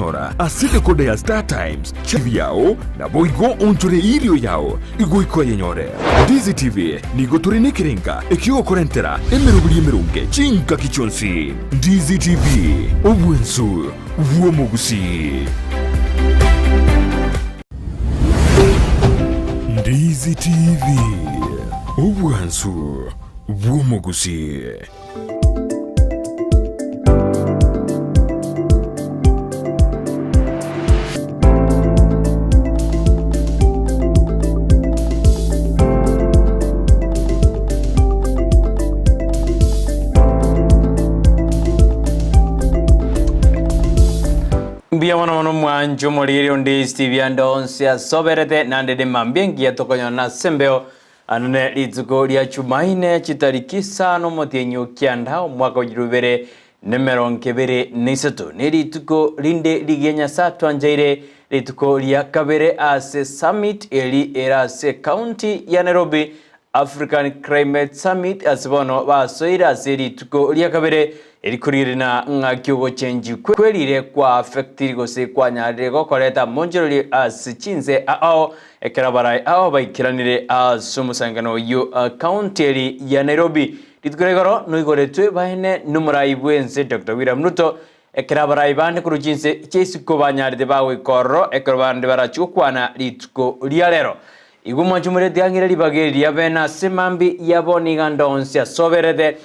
Nyora ase decoder ya StarTimes channel yao naboigo onchore erio yao igoika oyenyore. Ndizi TV nigo tore nekerenga ekiogokorentera emeroberi emeronge chingaki chionsi. Ndizi TV, obwensu bw'omogusii. Ndizi TV, obwansu bw'omogusii. Mbuya mono mono mwanche omoriri onde Steve ande onsi asoberete nande de mambia engiya tokonyora ase embeo Ano ne rituko ria Chumaine chitariki isano omotienyi o kianda omwaka o chirubere na emerongo ebere na isato, ne rituko rinde rigiya Nyasae atwancheire, rituko ria kabere ase summit eri ere ase ecounty ya Nairobi, African Climate Summit ase bono basoire ase rituko ria kabere Erikorigerena ng'aki ogochenchi kwerire kwa affectiri gose kwanyarire gokoreta amonchorori ase chinse ao ekero abarai ao baikeranire ase omosangererekano oyio county eri ya Nairobi. Rituko ria igoro noigoretwe baene nomorai bwense Doctor William Ruto ekero abarai bande korwa chinse chia isiko banyarete bagoika ororo ekero bande barachie gokwana rituko ria rero. Igwe mwanchumorete tiang'ire ribaga eri riabene ase mambi yabo nigo ande onsi asoberete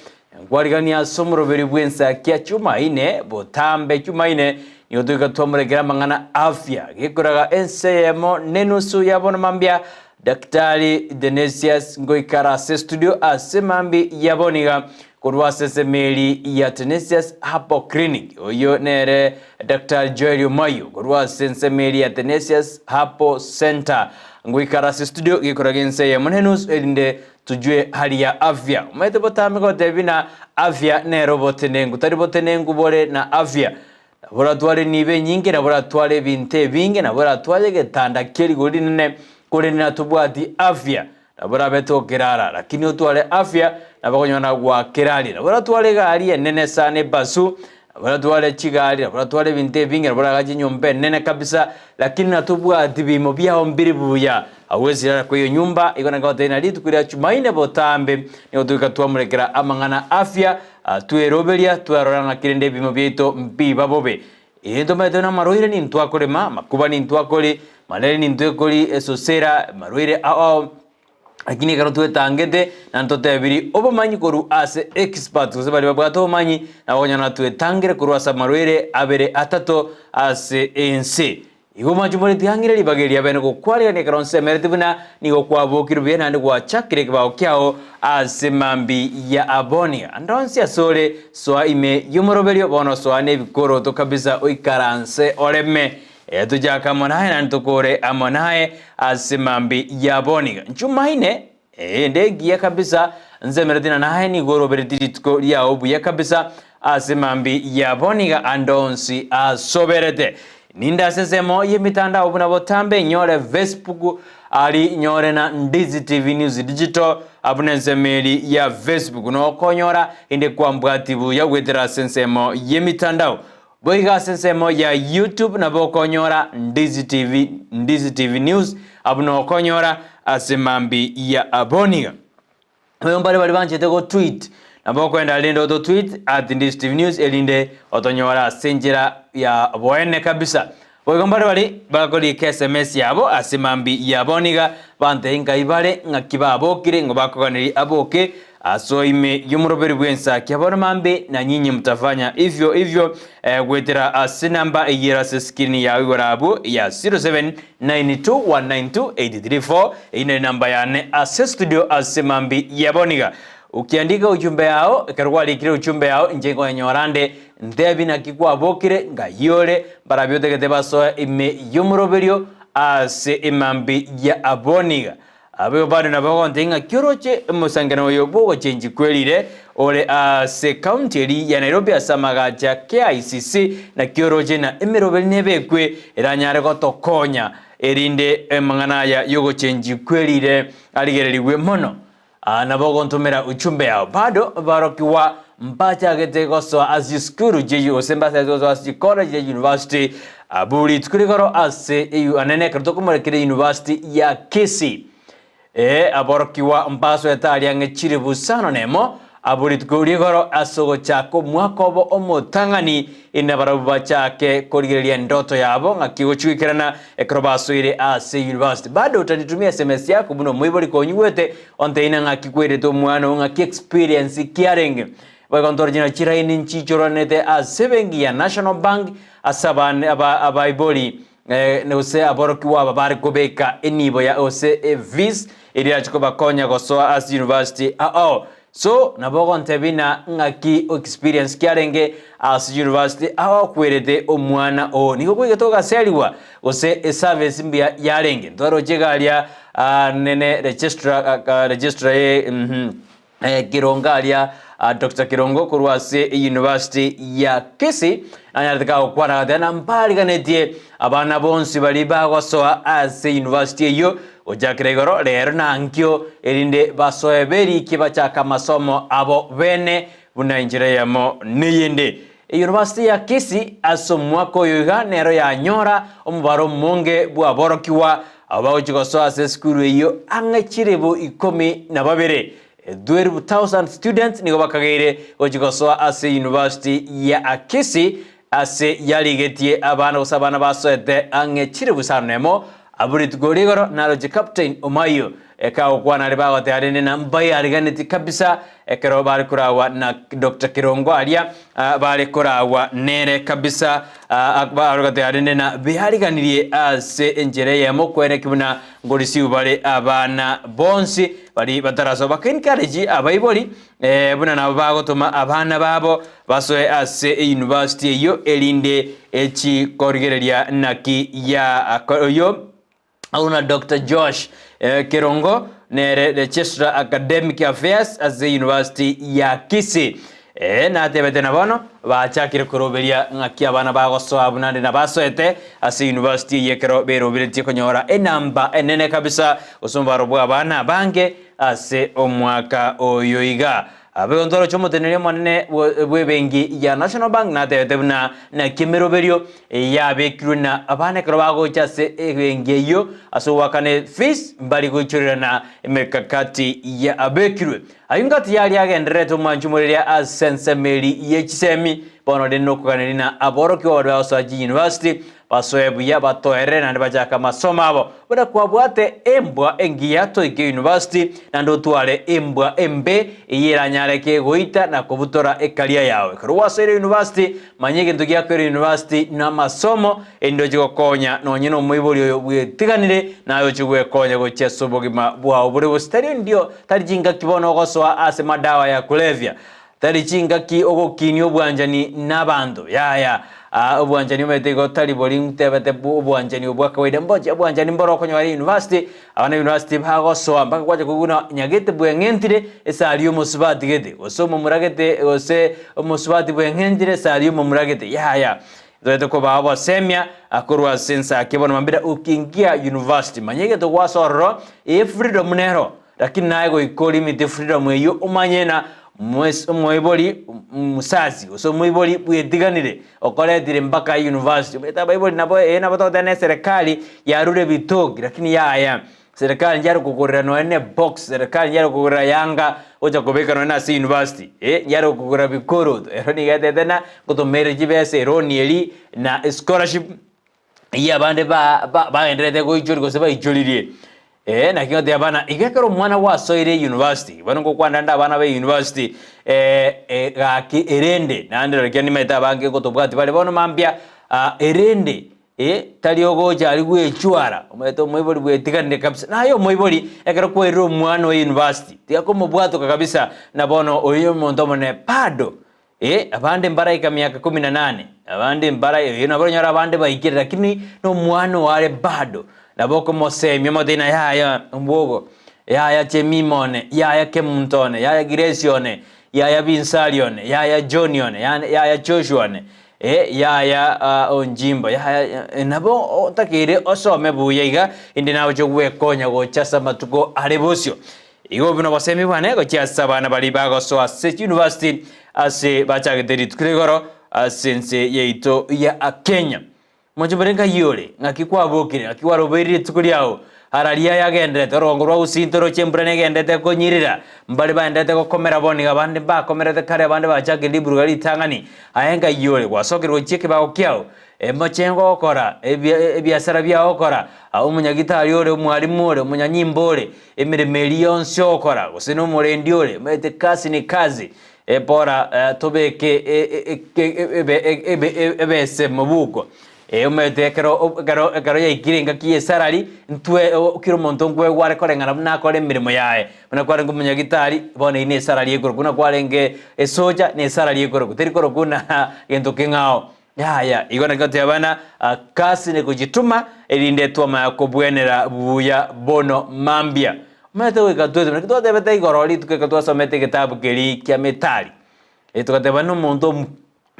Nkwarigania ase omoroberi bw'ensakia Chumaine, botambe Chumaine, nigo toika twamorekera amang'ana afya, gekoraga ense eyemo nenusu ya bono mambia, Daktari Tenesius ngoikara ase estudio ase mambi ya bono iga korwa ase esemeri ya Tenesius Herbal Clinic. Oyio nere Daktari Joel Omayio korwa ase ensemeri ya Tenesius Herbal Center ngoikara ase estudio gekoraga ense eyemo nenusu erinde Tujwe hali ya afya. Omanyete botambe gotebia buna afya nere obotenenku, tari botenenku bore na afya. Nabo oratware enibo enyinge, nabo oratware ebinto ebinge, nabo oratware egetanda kie rigori rinene, korende natobwati afya, nabo orabe tokerara, lakini otware afya, nabo okonyora gwakeraria. Nabo oratware egari enene sana ebasu, Nabo oratware chigari, nabo oratware ebinto ebinge, nabo oragache enyomba enene kabisa, lakini natobwati biimo biao mbire buya. Agwo esirara kwa enyomba, igo naki ngotebia ng'a rituko ria Chumaine botambe, nigo togoika twamorekera amang'ana afya, tweroberia, twarora ng'aki rende ebiimo biaito mbiba bobe. Ee ntomaete buna amarwaire nintwakorema, amakuba nintwakori, malaria nintwekori, esosera, amarwaire ao ao. Lakini ekero twetangete na ntotebiri obomanyi korwa ase experts gose baria babwate obomanyi nabo okonyora twetangire korwa ase amarwaire abere atato ase ense. Igo mwanche more tiang'ire ribaga eria bene gokwarigania ekero nsemereti buna nigo kwabokire buya naende gwachakire ekebao kiao ase mambi ya aboni. Ande onsi asore soa ime y'omoroberio bono soa nebikoroto kabisa oikaranse oreme. Ee, tochake amo naye naende tokore amo naye ase mambi ya boniga. Nchumaine, ee, ende engiya kabisa, nsemereti na naye nigo orobereti rituko riao buya kabisa ase mambi ya boniga ande onsi asoberete. Ninde ase ensemo y'emitandao buna botambe nyore Facebook ari nyore na Ndizi TV News Digital abuna ensemo eri ya Facebook nokonyora inde kwambwati buya goetera ase ensemo y'emitandao. Boigo ase ensemo ya YouTube nabo okonyora Ndizi TV, Ndizi TV News, abwo nokonyora ase mambi ya aboniga. Oyo mbare baria banchete go tweet, nabo okoenda rende oto tweet at Ndizi TV News erinde otonyore ase enchera ya boene kabisa. Boigo mbare baria bakorika SMS yabo ase mambi ya aboniga, bantebie nkai bare, ng'aki babokire, ng'o bakoganeria aboke, Asoa ime y'omoroberi bw'ensakia bono mambe, na nyinyi mtafanya hivyo hivyo goetera ase namba eyio ere ase screen yao igoro abwo ya 0792192834 eyio nere namba yane ase studio ase mambi ya boniga. Ukiandika ujumbe yao ekero gwarikire ujumbe yao inche nkoyenyora nde ntebi naki kwabokire ng'ai ore mbarabio otagete basoe ime y'omoroberio ase emambi ya boniga. Abwo bande nabo bagontebia ng'a ki oroche omosangerano oyo bw'ogochenchia kwerire ore ase county eri ya Nairobi ase amagacho a KICC, naki oroche na emeroberi nebekwe eranyare gotokonya erinde amang'ana aya y'ogochenchia kwerire arigererigwe mono. Aa nabo ogontomera ujumbe yao. Bado barokigwa mbachagete gosoa ase chisukuru chie gose mbachagete gosoa ase chicollege ne university. Abwo rituko rigoro ase anene ekero tokomorekera University ya Kisii. Ee, aborokigwa mbasoete aria ang'e chilifu isano nemo, abwo rituko rigoro ase ogochaka omwaka obo omotang'ani, inde barabwo bachake korigereria endoto yabo ng'aki egochia goikerana ekero basoire ase university. Bado otanitumia sms yako buna omoibori konyigwete, onteine ng'aki kwerete omwana oo ng'aki experience ki arenge. Boigo ntoroche ng'a chiraini nchichoranete ase ebenki ya National Bank ase abana aba abaibori gose aborokigwa aba bare kobeka enibo ya gose efees eria erache kobakonya gosoa ase university ao. So nabo ogontebia ng'a ng'aki experience ki arenge ase university ao okwerete omwana oo. Nigo kwaigete ogaserigwa gose eservice mbuya yarenge. Ntwaroche iga aria nene registrar registrar ye Kirongo aria Doctor Kirongo korwa ase University ya Kisii anyarete kagokwana agateba na mbariganetie abana bonsi baria bagosoa ase university eyio gochakera igoro rero na ankio erinde basoe berikie bachake amasomo abo bene buna enchera eyemo neyende. University ya Kisii ase omwaka oyo iga nero yanyora omobaro omonge bw'aborokigwa Abwo bagochia gosoa ase esukuru eyio ang'e chilifu ikomi na babere, 12,000 students, nigo bakageire gochia gosoa ase University ya Kisii ase yarigetie abana gose abana basoete ang'e chilifu isano nemo. Abwo rituko rigoro naroche Captain Omayio ekagokwana aria bagoteba rende na mbayariganetie kabisa ekero bare koragwa na Doctor Kirongo aria bare koragwa nere kabisa bare goteba rende na beariganirie ase enchera eyemo kweneki buna ngorisiu bare abana bonsi bari batarasoa baka encourage abaibori buna nabo bagotoma abana babo basoe ase university eyio erinde echi korigereria naki ya oyio Agwo na Doctor Josh Kerongo nere Registrar Academic Affairs ase University ya Kisii. Natebete na bono bachakire koroberia ng'aki abana bagosoa buna nde nabasoete ase university eye ekero beroberetie konyora enamba enene kabisa gose omobaro bwa abana abange ase omwaka oyo iga. Abe ntoroche omoteneneri omonene bw'ebenki ya National Bank natebete buna naki emeroberio yabekirwe na abana ekero bagocha ase ebenki eyio ase ogoakana efees mbari goichorerana emekakati yabekirwe. Ayio ngati yaria agendererete omwanchi omoreria ase ensemo eri ye chisemi bono rende nokoganeria na aborokigwa baria bagosoa chiuniversity Basoe buya, batoerere naende bachake amasomo abo. Buna kwabwate embwa engiya toike university naende otware embwa embe eyio eranyare kegoita na kobutora ecareer yao. Ekero gwasoire university manya egento giakoira university namasomo erinde oche gokonya nonye nomoibori oyo bwetiganire naye oche gwekonya gochia ase obogima bwao bore bosio. Tari ndio tari chingaki bono ogosoa ase madawa ya kulevya. Tari chingaki ogokinia obwanchani nabanto, yaya, aa obwanchani omanyete igo tari bori ntebete bu obwanchani obwa kawaida mboche obwanchani mboro okonyora university, abana university bagosoa mpaka gwacha koigwa buna nyagete bweng'entire esari y'omosubati gete, gose omomura gete gose omosubati bweng'entire esari y'omomura gete, yaya. Toete kobaa obosemia korwa ase ensaki bono mambia ukiingia university manya egento gwasoa ororo, ee freedom nero. Lakini naye goika orimite freedom eyio omanye na omoibori msasi gose omoibori bwetiganire okoretire mpaka university omanyete abaibori nabo ee nabo togoteba na eserekari yarure ebitoki lakini yaya serikali nchare kogorera nonye na ebox serikali nchare kogorera yanga gocha kobeka nonye na ase university eh nchare kogorera bikoroto ero nigo etete na ngotomere chibesa eloan eria na escholarship Eyio abande ba- ba- bagendererete goichoria gose baichoririe. Ee, naki ngotebia abana, iga ekero omwana gwasoire university, bono ngokwana nde abana ba university, gaki erende, naende rirorio nimanyete abange ngotobwati bare bono mambia, erende, tari ogocha aria gwechwara, omanyete omoibori bwetiganire kabisa. Naye omoibori, ekero kwairire omwana oye university, tiga komobwatoka kabisa, na bono oyio omonto omonene bado. Ee, abande mbaraika miaka kumi na nane, abande mbara ee, nabo oranyore abande baikire, lakini nomwana oo are bado, nabo okomosemia omotebi ng'a yaya omwogo, yaya Jemima one, yaya Kemunto one, yaya Grace one, yaya Binsari one, yaya John one, yane yaya Joshua one, ee, yaya Onjimbo, yaya nabo otakeire osome buya iga, inde nagocha gwekonya gocha ase amatuko are bosio. Igo buna obosemi bwane gochia ase abana baria bagosoa ase chiuniversity ase bachagete rituko ria igoro ase ense yaito ya Kenya. Mochomere nkai ore, ng'aki kwabokire, ng'aki kwarobeire rituko riao, ara riaye agenderete, orogongo rwa gusii ntoroche embura negenderete konyirira, mbare baenderete gokomera bono iga, abande mbakomerete kare, abande bachakire riburuga ritang'ani. Aye nkai ore, gwasokire gochia ekebago kiao, emochengo ogokora, ebiasara biao ogokora, omonyagitari ore, omwalimu ore, omonyanyimbo ore, emeremo eria yonsi ogokora, gose nomorendi ore, omanyete kasi ni kazi, Bora tobeke ebese mobuko. Omanyete ekero ekero ekero yaikire engaki ya esalary, ntwe kera omonto nkoegwa are koreng'ana buna akore emeremo yaye. Buna kwarenge omonyagitari, bono eyio na esalary ekorokwa, buna kwarenge esoja, na esalary ekorokwa, teri korokwa buna gento keng'ao. Yaya, igo naki goteba buna kasi ni kojituma, erinde twamanya kobwenera buya bono mambia. Omanyete goika twetome, naki twatebete igoro rituko ekero twasomete egetabu keria kia Methali, togateba buna omonto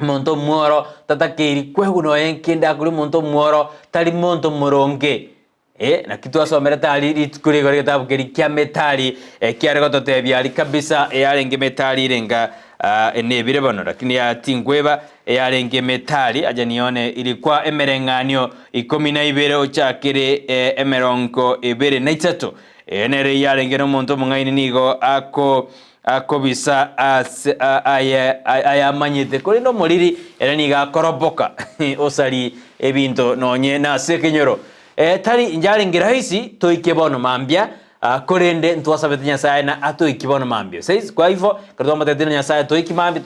omonto omworo tatakeiri kwegwa nonya kende akore omonto omworo tari monto moronge. Ee, naki twasomerete aria rituko rigoro egetabu keria kia Methali, ekiare gototebia aria kabisa eyarenge Methali erenga nebire bono, lakini ya tinkweba eyarenge Methali, acha nione ilikuwa emereng'anio ikomi na ibere ochakere emerongo ebere na isato. Eye nere eyarenge nomonto omong'aini nigo ako akobisa ase aye ayamanyete, korende omoriri ere nigo akoroboka osari ebinto nonye nase ekenyoro. Tari inche arenge rahisi toike bono mambia, korende ntwasabete Nyasae na atoikie bono mambia. Says, kwa hivyo, ekero twamotebetie na Nyasae toikie mambia,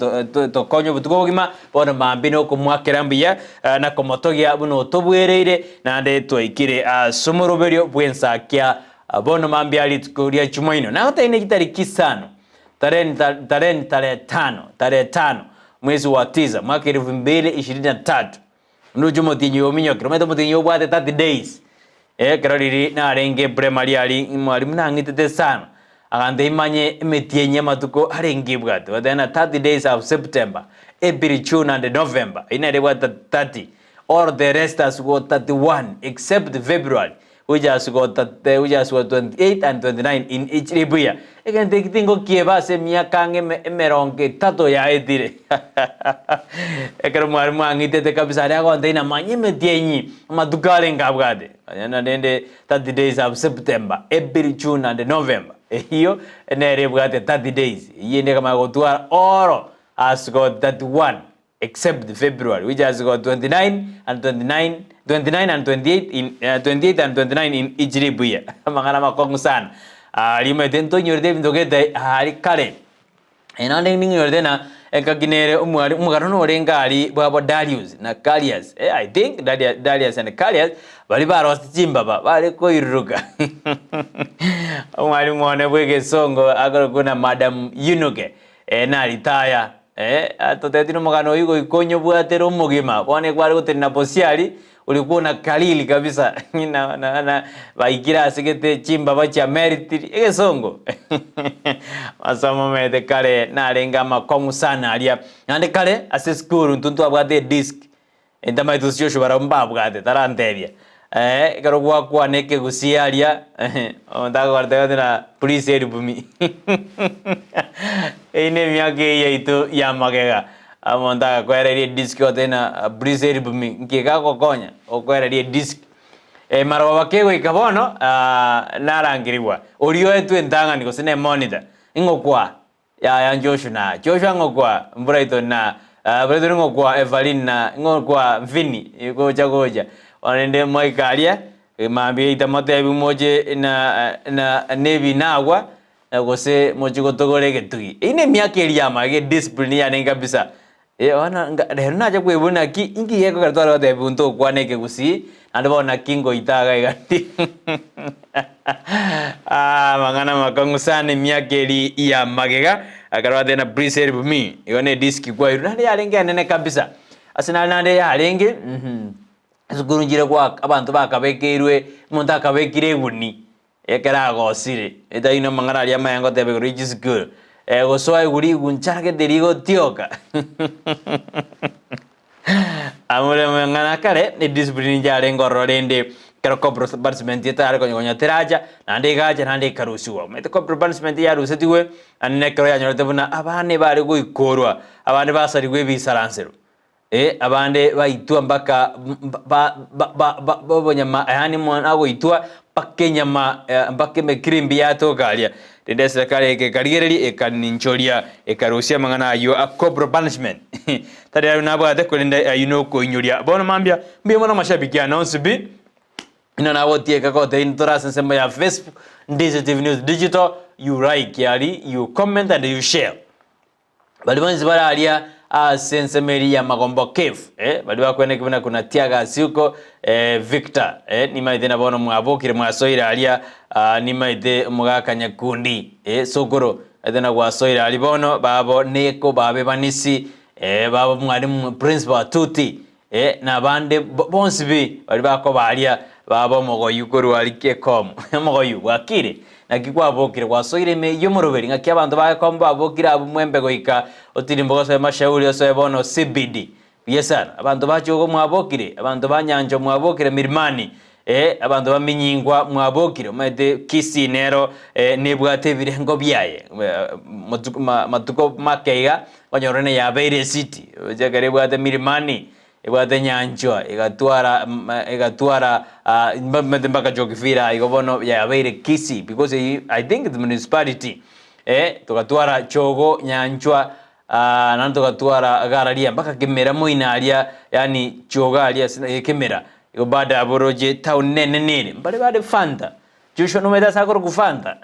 tokonye obotuko obogima, bono mambia nokomoakera mbuya na komotogia buna otobwereire, naende twaikire ase omoroberio bw'ensakia bono mambia rituko ria Jumaino. Nagotebi ne chitariki isano, tarehe tarehe tarehe tano, tarehe tano, mwezi wa tisa, mwaka elfu mbili ishirini na tatu. Ndoche omotienyi oyo ominyokire, omanyete omotienyi oyo obwate 30 days. Ekero riria narenge primary aria mwalimu nang'itete sana, agantebia manye emetienyi amatuko arenge ebwate, ogoteba ng'a 30 days of September, April, June and November, eyio nere ebwate 30, all the rest has got 31 except February which has got which has got 28 and 29 in each leap year. Egento eki tingokieba ase emiaka ang'e emerongo etato yaetire. Ekero mwarimu ang'itete kabisa aria agontebia namanye emetienyi amatuko arenge abwate. Onye na rende 30 days of September, April, June and November. Eyio nere ebwate 30 days. Eyio ende ekamanya gotwara all has got 31. except February which has got 29 and 29, 29 and 28 in, uh, 28 and 29 in each leap year. Amang'ana amakong'u sana. Aria omanyete ntonyorete ebinto gete aria kare. Naende ninyorete na ekaki nere omwari omogano norenge aria bwabo Darius na Carius. Eh, I think Darius, Darius and Carius baria barosetie chimbaba bare koiruruka. Omwalimu one bwa egesongo akorokwa na Madam Yunuke. Eh, naritaya. Eh, atotetie nomogano oyio goika onyobwatere omogima. Bono ekware gotenena bosio aria, orikwo na kalili kabisa na na na baikire ase gete chimbaba chia meritiri, egesongo. Masomo omanyete kare narenge amakong'u sana aria. Naende kare, ase esukuru intwe ntwabwate edisk, Intamaeti gose Joshua barabwo mbabwate, tarantebia. Ekero gwakwana ekegusii aria, omonto agokoreta gose na please help me. Eyio na emiaka eyio yaito ya magega, omonto agakwereria edisk ogoteba ng'a please help me, nki gagokonya? Okwereria edisk. Marogoba kegoika bono, narangerigwa, oria oetwe entang'ani gose na emonitor, ing'okwaa. Yaya Joshua na Joshua ng'okwa Brighton na Brighton ng'okwa Evaline na ng'okwa Mfini gocha gocha bono rende mwaika aria mambia geita motebi moche na na nebinagwa gose moche gotogora egetugi. Eyio ne emiaka eria yamage ediscipline yarenge kabisa bono rero nacha kwebuna naki inki gekogera tware gotebiwa ntokwana ekegusii naende bono naki ngoita iga iga ndi amang'ana amakong'u sana emiaka eria ya magega, ekero batebia na please help me, igo ne edisk kwairwe naende yarenge enene kabisa, ase nare naende yarenge esukuru nchire goaka abanto bakabekeirwe, omonto akabekire eguni. Ekero agosire, etari namang'ana aria amaya ngoteba igoro ye chisukuru, gosoa igoro rigunchara gete rigotioka. Amore amang'ana akare, ne discipline inche arenge ororo rende ekero corporal punishment etare konya konya teracha, naende egacha naende ekarusiwa. Omanyete corporal punishment yarusetigwe, naende nekero yanyorete buna abana ebare goikorwa, abande basarigwe ebisaransero. Eh, abande baitwa mpaka ba ba ba ba bobonyama yaani omwana agoitwa mpaka enyama mpaka emekirimbi yatoka aria. Rende eserekari eke ekarigereria ekaninchoria ekarusia amang'ana ayio a corporal punishment. Tari ayio nabwate korende ayio nokoinyoria. Bono mambia mbuya mono amashabiki ane onsi pi, inwe nagotieka gotebia intwe tore ase ensemo ya Facebook, Ndizi TV News Digital, you like aria, you comment and you share. Baria bonsi bare aria ase ensemo eria y'amagombo cave, eh, baria bakweneki buna kuna teargas uko, eh, Victor, eh, nimaete na bono mwabokire mwasoire aria, ah, nimaete omogaka Nyakundi, eh, sokoro, aete na gwasoire aria bono, babo Neko, babe Banisi, eh, babo mwalimu principal Atuti, eh, na abande bonsi pi baria bakoba aria baba omogoyu korwa aria Gekomu. Omogoyu bwakire, naki kwabokire gwasoire ime y'omoroberi, ng'aki abanto ba Gekomu babokire abwo mwembe goika otirimboke osoe mashauri osoe bono CBD. Buya sana, abanto ba Chogo mwabokire, abanto ba Nyancho mwabokire Milimani, eh, abanto ba Minyingwa mwabokire, omanyete Kisii nero eh, nebwate ebirengo biaye, eh, motuko ma matuko make iga, okonyora onye yabeire esiti, roche ekero ebwate Milimani, ebwate Nyanchwa, egatwara egatwara mbamanyete mpaka Chokifira igo bono yabeire Kisii because eyio I think it's municipality, eh, togatwara Chogo, Nyanchwa, naende togatwara Gararia mpaka Kimera moino aria, yaani Chogo aria ase Kimera, igo baada abwo roche town nenene ere, mbare bare Fanta. Joshua nomanyete ase akorokwa Fanta?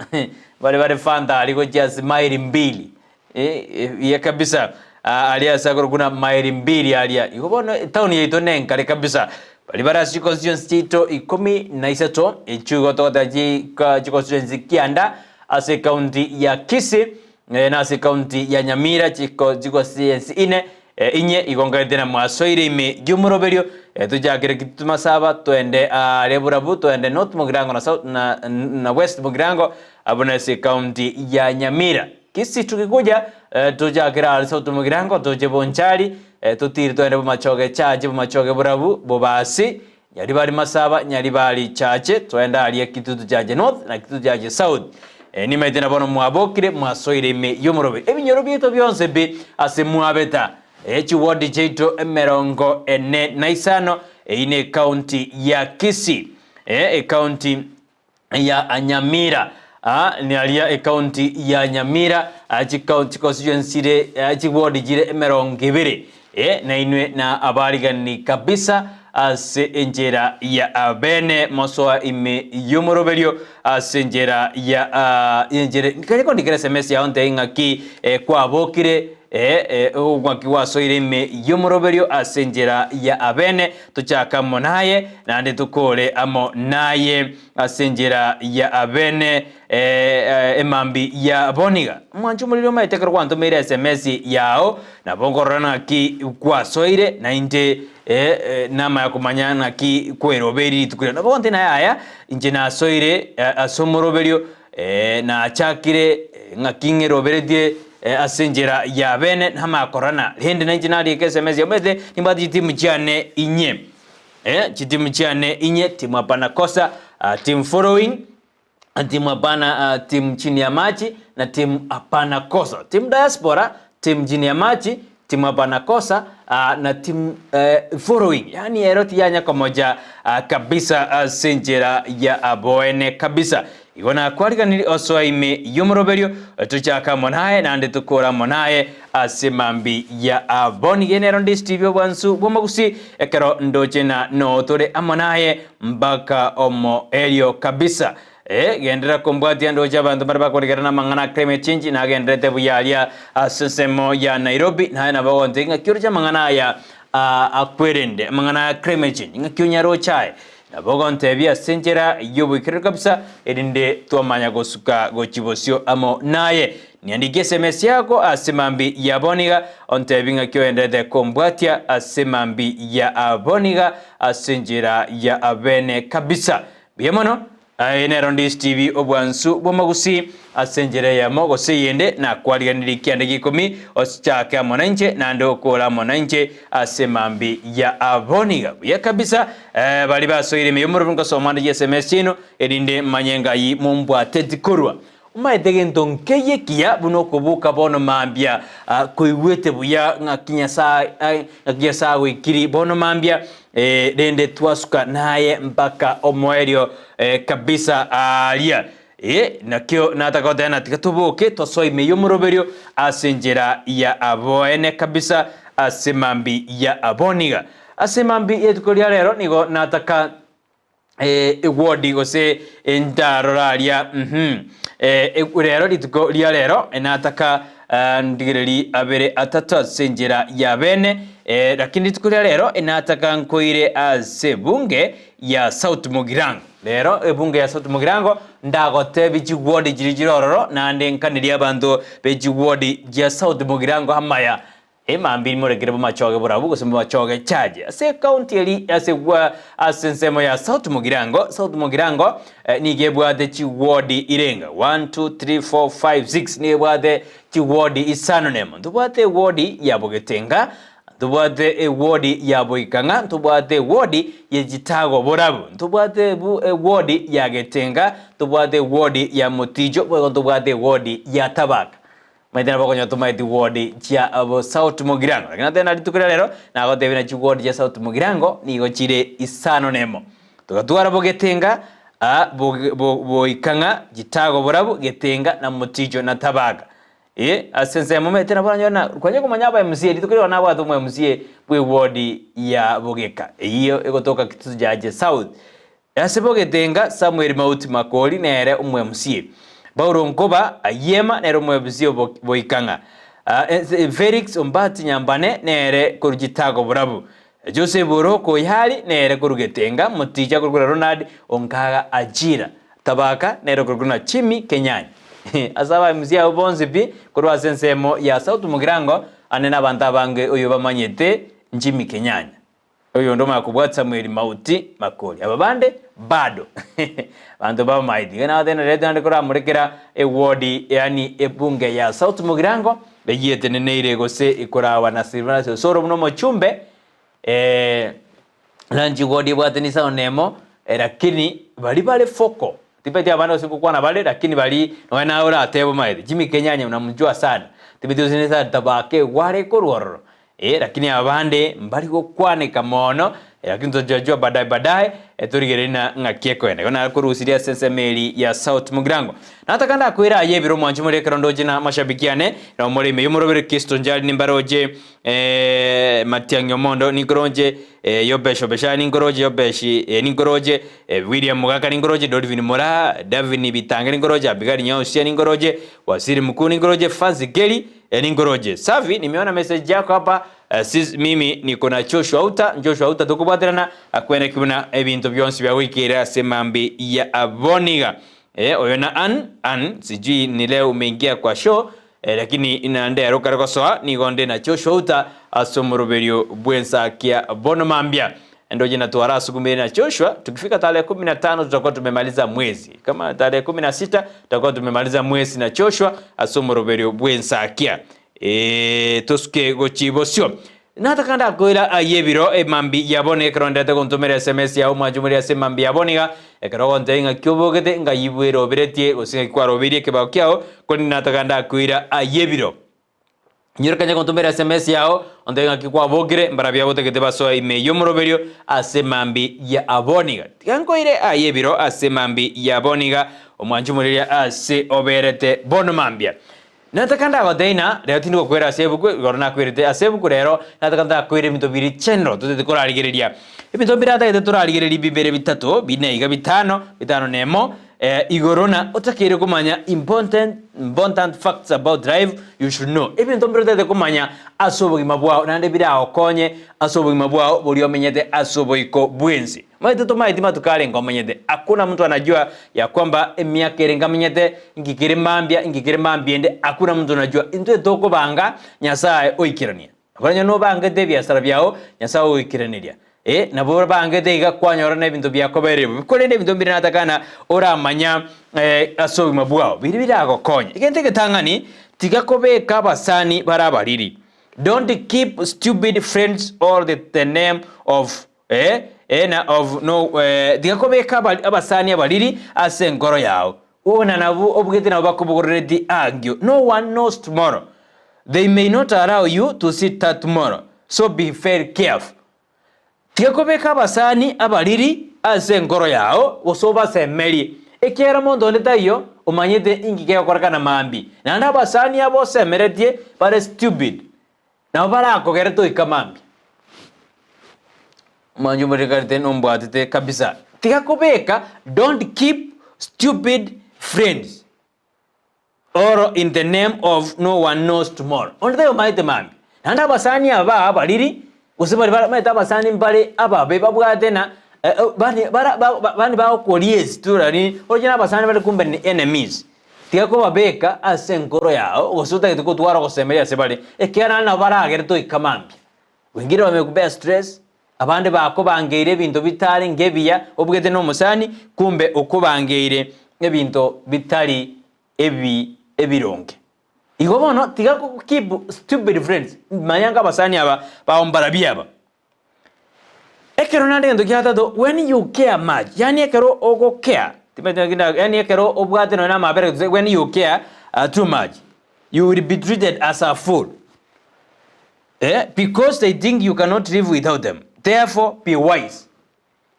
Mbare bare Fanta aria gochia ase maili mbili, Eeh kabisa, aria ase akorokwa buna maili mbili aria. Igo bono etown yaito nenkare kabisa. Baria bare ase chiconstituency chiaito ikomi na isato, echio igo togoteba chika chiconstituency kianda ase ecounty ya Kisii, na ase ecounty ya Nyamira chiko chiconstituency ine, Inye igo nkaete na mwasoire ime y'omoroberio, tochakere Kitutu Masaba, twende aaria Burabu, twende North Mugirango na South na na West Mugirango, abwo nase ecounty ya Nyamira. Kisii tukikuja tochakere aaria South Mugirango, toche Bonchari, totire twende Bomachoge Chache, Bomachoge Burabu, Bobasi, Nyaribari Masaba, Nyaribari Chache, twende aaria Kitutu Chache North na Kitutu Chache South. Nimaete na bono mwabokire, mwasoire ime y'omorobe. Ebinyoro biaito bionsi pi ase mwabeta, chiwodi chiaito emerongo ene na isano, eyio necounty ya Kisii, ecounty ya Nyamira, naria ecounty ya Nyamira, chiconstituency chire, chiwodi chire emerongo ebere, nainwe na abarigani kabisa ase enchera ya bene mosoa ime y'omoroberio ase enchera ya enchera kare kondikera sms yao ntebie ng'aki kwabokire ng'aki gwasoire ime y'omoroberio ase enchera ya abene tochake amo naye naende tokore amo naye ase enchera ya abene emambi ya boniga. Omwancho omoriri omaete ekero gwantomeire sms yao nabo nkorora ng'aki gwasoire naintwe namanya komanya ng'aki kwerobeiri rituko riria. Nabo gonte naye aya inche nasoire ase omoroberio nachakire ng'aki ng'eroberetie ase enchera ya bene namanya korora rende nainche nariika sms omanyete nimbwate chitimu chiane inye. Chitimu chiane inye, timu hapana kosa, team following, timu hapana, timu chini ya machi na timu hapana kosa. Timu diaspora, timu chini ya machi, timu hapana kosa na timu following. Yaani ero tiyanya komoja kabisa ase enchera ya aboene kabisa. Igo nakwariganirie osoa ime y'omoroberio, tochake amo naye naende tokore amo naye ase mambi ya abo. Nigo nero ndi Steve Obwansu bw'Omogusi, ekero ndoche na noo tore amo naye mpaka omoerio kabisa. Ee, genderera kombwatia ndoche abanto mbare bakorigerana amang'ana a climate change nagendererete buya aria ase ensemo ya Nairobi, naye nabo ogontebia ng'aki oroche amang'ana aya akwerende, amang'ana a climate change, ng'aki onyaroche aye. Nabo ogontebia ase enchera y'oboikeranu kabisa, erinde twamanya gosuka gochia bosio amo naye. Niandike sms yako ase mambi ya boniga, ontebie ng'aki oenderete kombwatia ase mambi ya boniga ase enchera ya bene kabisa. Mbuya mono. Aye nero Ndisi TV obwansu bw'amagusii ase enchera eyemo gose eyende nakwariganirie ekianda gia ikomi ochake amo nainche naende okore amo nainche ase mambi ya aboniga buya kabisa eh, baria basoire ime y'omorobio nkosoma ande chiSMS chiaino erinde manye ng'ai mombwateti korwa. Omaete gento nkeiyo ekiya buna okoboka bono mambia, koigwete buya ng'aki Nyasae ng'aki Nyasae agoikiri bono mambia, rende twasuka naye mpaka omoerio kabisa aaria. Ee, nakio nataka goteba ng'a tiga toboke tosoe ime y'omoroberio ase enchera ya aboene kabisa ase mambi ya aboniga. Ase mambi y'etuko ria rero nigo nataka ewodi gose endarora aria uhum rero rituko ria rero nataka ndigereri abere atato ase enchera ya bene lakini rituko ria rero nataka nkoire ase ebunge ya South Mugirango. Rero ebunge ya South Mugirango ndagotebi chiwodi chiria chire ororo naende nkanerie abanto be chiwodi chia South Mugirango amaya Emambia imorekere bomachoge borabu gose bomachoge chache. Ase ekaunti eri ase gwa ase ensemo ya South Mugirango, South Mugirango nigo ebwate chiwodi irenga 1, 2, 3, 4, 5, 6 nigo ebwate chiwodi isano nemo. Ntobwate ewodi ya Bogetenga, ntobwate ewodi ya Boikang'a, ntobwate ewodi ye Chitago Borabu, ntobwate ewodi ya Getenga, ntobwate ewodi ya Moticho, boigo ntobwate ewodi ya Tabaka. Omanyete nabo okonyora tomaeti ward chia South Mugirango. Lakini nateba na rituko ria rero nagotebia na chiward chia South Mugirango nigo chire isano nemo. Togatwara Bogetenga, Boikang'a, Chitago Borabu, Getenga na Moticho na Tabaka. Eh, ase ensemo omanyete nabo oranyore na kwanya komanya aba MCA rituko riria nabwate omo MCA bwe ward ya Bogeka eyio egotoka Kitutu Chache South. Ase bogetenga Samuel Mauti Makori nere omo-MCA, Paulo Nkoba Ayiema nere omo-MCA o Boikang'a, Felix Ombati Nyambane nere korwa Chitago Borabu, Joseph Oroko Oyari nere korwa Getenga, Moticha akorokwa Ronald Onkaga Ajira, Tabaka nere okorokwa na Jimmy Kenyanya. Ase aba-MCA abwo bonsi pi korwa ase ensemo ya South Mugirango ande nabanto abange oyo bamanyete Jimmy Kenyanya. Oyonde omanye kobwata Samueli mauti makori, aba bande bado banto bamaeti. Iga nabatenerete naende koramorekera ewodi yaani ebunge ya South Mugirango eyio eteneneire gose ekorawa na Silvanus Osoro buna omochumbe Lanchi ward ebwate nisano nemo lakini baria bare foko tibaeti abande gose ngokwana bare lakini baria nonya naye oratebe omaete Jimmy Kenyanya unamjua sana tibaeti gose nesa tabaka egware korwa ororo Eh, lakini abande mbari gokwaneka mono, lakini tochachua baadaye baadaye torigererie na ng'aki ekoenda. Igo nakorusirie ase ensemo eri ya South Mugirango. Nataka ndakwere aye ebiro mwanche more ekero ndoche na amashabiki ane, na omore ime y'omorobere Kristo njari nimbaroche eh, Matiang'i Omondo ninkoroche eh, Yobesh Obeshani ninkoroche Yobesh eh, ninkoroche eh, William Mogaka ninkoroche Dolvin Moraa, Davin Bitange ninkoroche Abigail Nyausia ninkoroche Waziri Mkuu ninkoroche Fancy Kelly Ninkoroche. Safi, nimeona message yako hapa sis, mimi niko na Joshua Uta, Joshua Uta tokobwaterana akweneki buna ebinto bionsi biagoikeire ase mambi ya aboniga. Eh, oyo na Ann, Ann, sijui ni leo umeingia kwa show eh, lakini nandero kare gosoa nigo nde na Joshua Uta ase omoroberio bw'ensakia bono mambia. Ndoche natwara asukumire na Joshua, tukifika tarehe 15 tutakuwa tumemaliza mwezi. Kama tarehe 16 tutakuwa tumemaliza mwezi na Joshua ase omoroberio bw'ensakia. Ee, tosuke gochia bosio. Nataka ndakoira aye ebiro emambi ya bono ekero ndete gontomera SMS yao mwanchumori ase emambi ya bono iga ekero ogontebia ng'aki obogete ng'ai bweroberetie gose ng'aki kwaroberie ekebao kiao korende nataka ndakoira aye ebiro. Nyorokanye gontomera SMS yao, ontebie ng'aki kwabokire, mbarabwo abotagete basoe ime y'omoroberio ase mambi ya aboniga. Tiga nkoire aye ebiro ase mambi ya aboniga, omwanche omoreria ase oberete bono mambia. Nataka ndagotebie ng'a rero tindi gokwera ase ebuku, igoro nakwerete ase ebuku rero, nataka ndakoire ebinto biri general totagete korarigereria. Ebinto mbire atagete torarigererie bibere bitato, bine iga bitano, bitano nemo, Igoro na otakeire komanya important important facts about life you should know. Ebinto mbire otagete komanya ase obogima bwao naende biragokonye ase obogima bwao boria omenyete ase oboiko bwensi. Omanyete tomaeti matuko arenge omenyete. Hakuna mtu anajua ya kwamba emiaka ere ngamenyete, inki kere mambia, inki kere mambia ende, hakuna mtu anajua. Intwe tokobanga Nyasaye oikerania. Nabarabwo onye nobangete ebiasara biao, Nyasae ogoikeraneria. Ee, nabo obangete iga kwanyora na ebinto biakobeire bobe. Korende ebinto mbire natakana oramanya ase obogima bwao, biria biragokonye. Egento egetang'ani, tiga kobeka abasani bare abariri. Don't keep stupid friends or the the name of eh, eh, na of no eh, tiga kobeka abasani abariri ase enkoro yao. Buna nabwo obugete nabo bakobogorereti aangio. No one knows tomorrow. They may not allow you to see that tomorrow. So be very careful. Tiga kobeka abasani abariri ase enkoro yao, gose obasemerie, ekiagera monto onde taiyo omanyete inki kegokorekana mambia. Naende abasani aba osemeretie bare stupid, nabo barakogere toika mambia. Omwancho omorikarete nombwatete kabisa. Tiga kobeka don't keep stupid friends or in the name of no one knows tomorrow. Onde taiyo omanyete mambia. Naende abasani aba abariri gose bari bamaete abasani mbare ababe babwate na bani bara bani bagokoria esiturani oroche na abasani bare kumbe ni enemies. Tiga kobabeka ase enkoro yao gose otagete gotwara ogosemeria ase bare ekiagera naende nabo baragere toika mambia. Wengine wamekupea stress, abande bakobangeire ebinto bitarenge ebiya, obugete nomosani, kumbe okobangeire ebinto bitari ebi ebironge. Igo bono tiga go keep stupid friends, manya ng'a abasani aba bao mbarabwo aba. Ekero naende egento kia gatato, when you care much, yaani ekero ogo care, timanyeti naki nda yaani ekero obwate nonye na amabera gose when you care too much, you will be treated as a fool. Eh, because they think you cannot live without them, therefore be wise.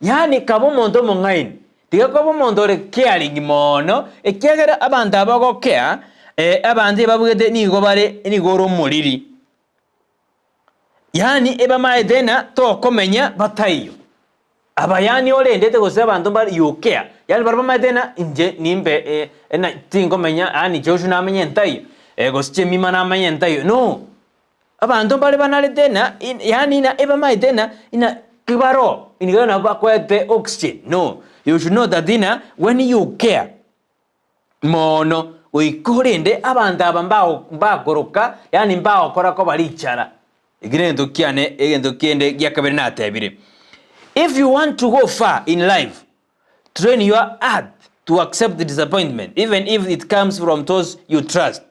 Yaani kaba omonto omong'aini, tiga koba omonto ore caring mono, ekiagera abanto aba ogokea, eh, abanto ebabugete nigo bare nigo ore omoriri. Yaani ebamaete ng'a tokomenya bataiyo. Aba yaani orendete gose abanto mbare you care, yaani baria bamaete ng'a inche nimbe eh, tinkomenya yaani Joshua namenye ntaiyo, eh, gose Jemimah namenye ntaiyo, no. Abanto mbare banarete ng'a yaani ng'a ebamaete ng'a ng'a kibaro nigo nabo bakoete oxygen no, you should know that ng'a when you care mono goika orende abanto aba mbago mbakoroka yaani mbagokora koba richara. Eki negento kiane egento kende gia kabere natebire, if you want to go far in life, train your heart to accept disappointment even if it comes from those you trust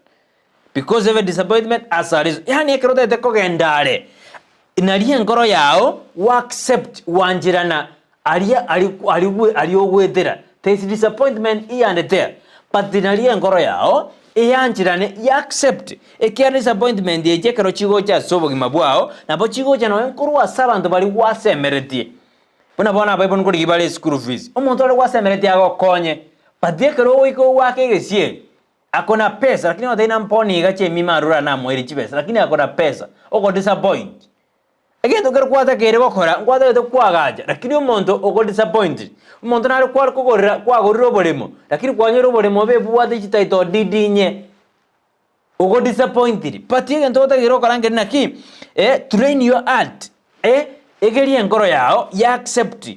because every disappointment has a reason. Yaani ekero otagete kogenda are, naria enkoro yao wa accept gwancherana aria ari ari aria ogoetera. There is disappointment here and there but naria enkoro yao eyancherane ya accept ekiagera disappointment echi ekero chigocha ase obogima bwao nabo chigocha nonye nkorwa ase abanto baria gwasemeretie. Buna bono abaibori nkorigia bare eschool fees, omonto ore gwasemeretie agokonye, but ekero ogoika ogoaka egesieri, ako na pesa lakini ogotebia ng'a mponi iga chemima arure aa namoeire chibesa lakini ako na pesa, ogo disappoint. Egento kere gwatakeire gokora, nkwatagete kwagacha lakini omonto ogo disappoint, omonto nare kware kogorera kwagorire oboremo, lakini kwanyora oboremo obe bobwate chititle deed inye. Ogo disappointed but egento otakeire gokora nkeri naki eh, train your heart eh, egerie enkoro yao ya accept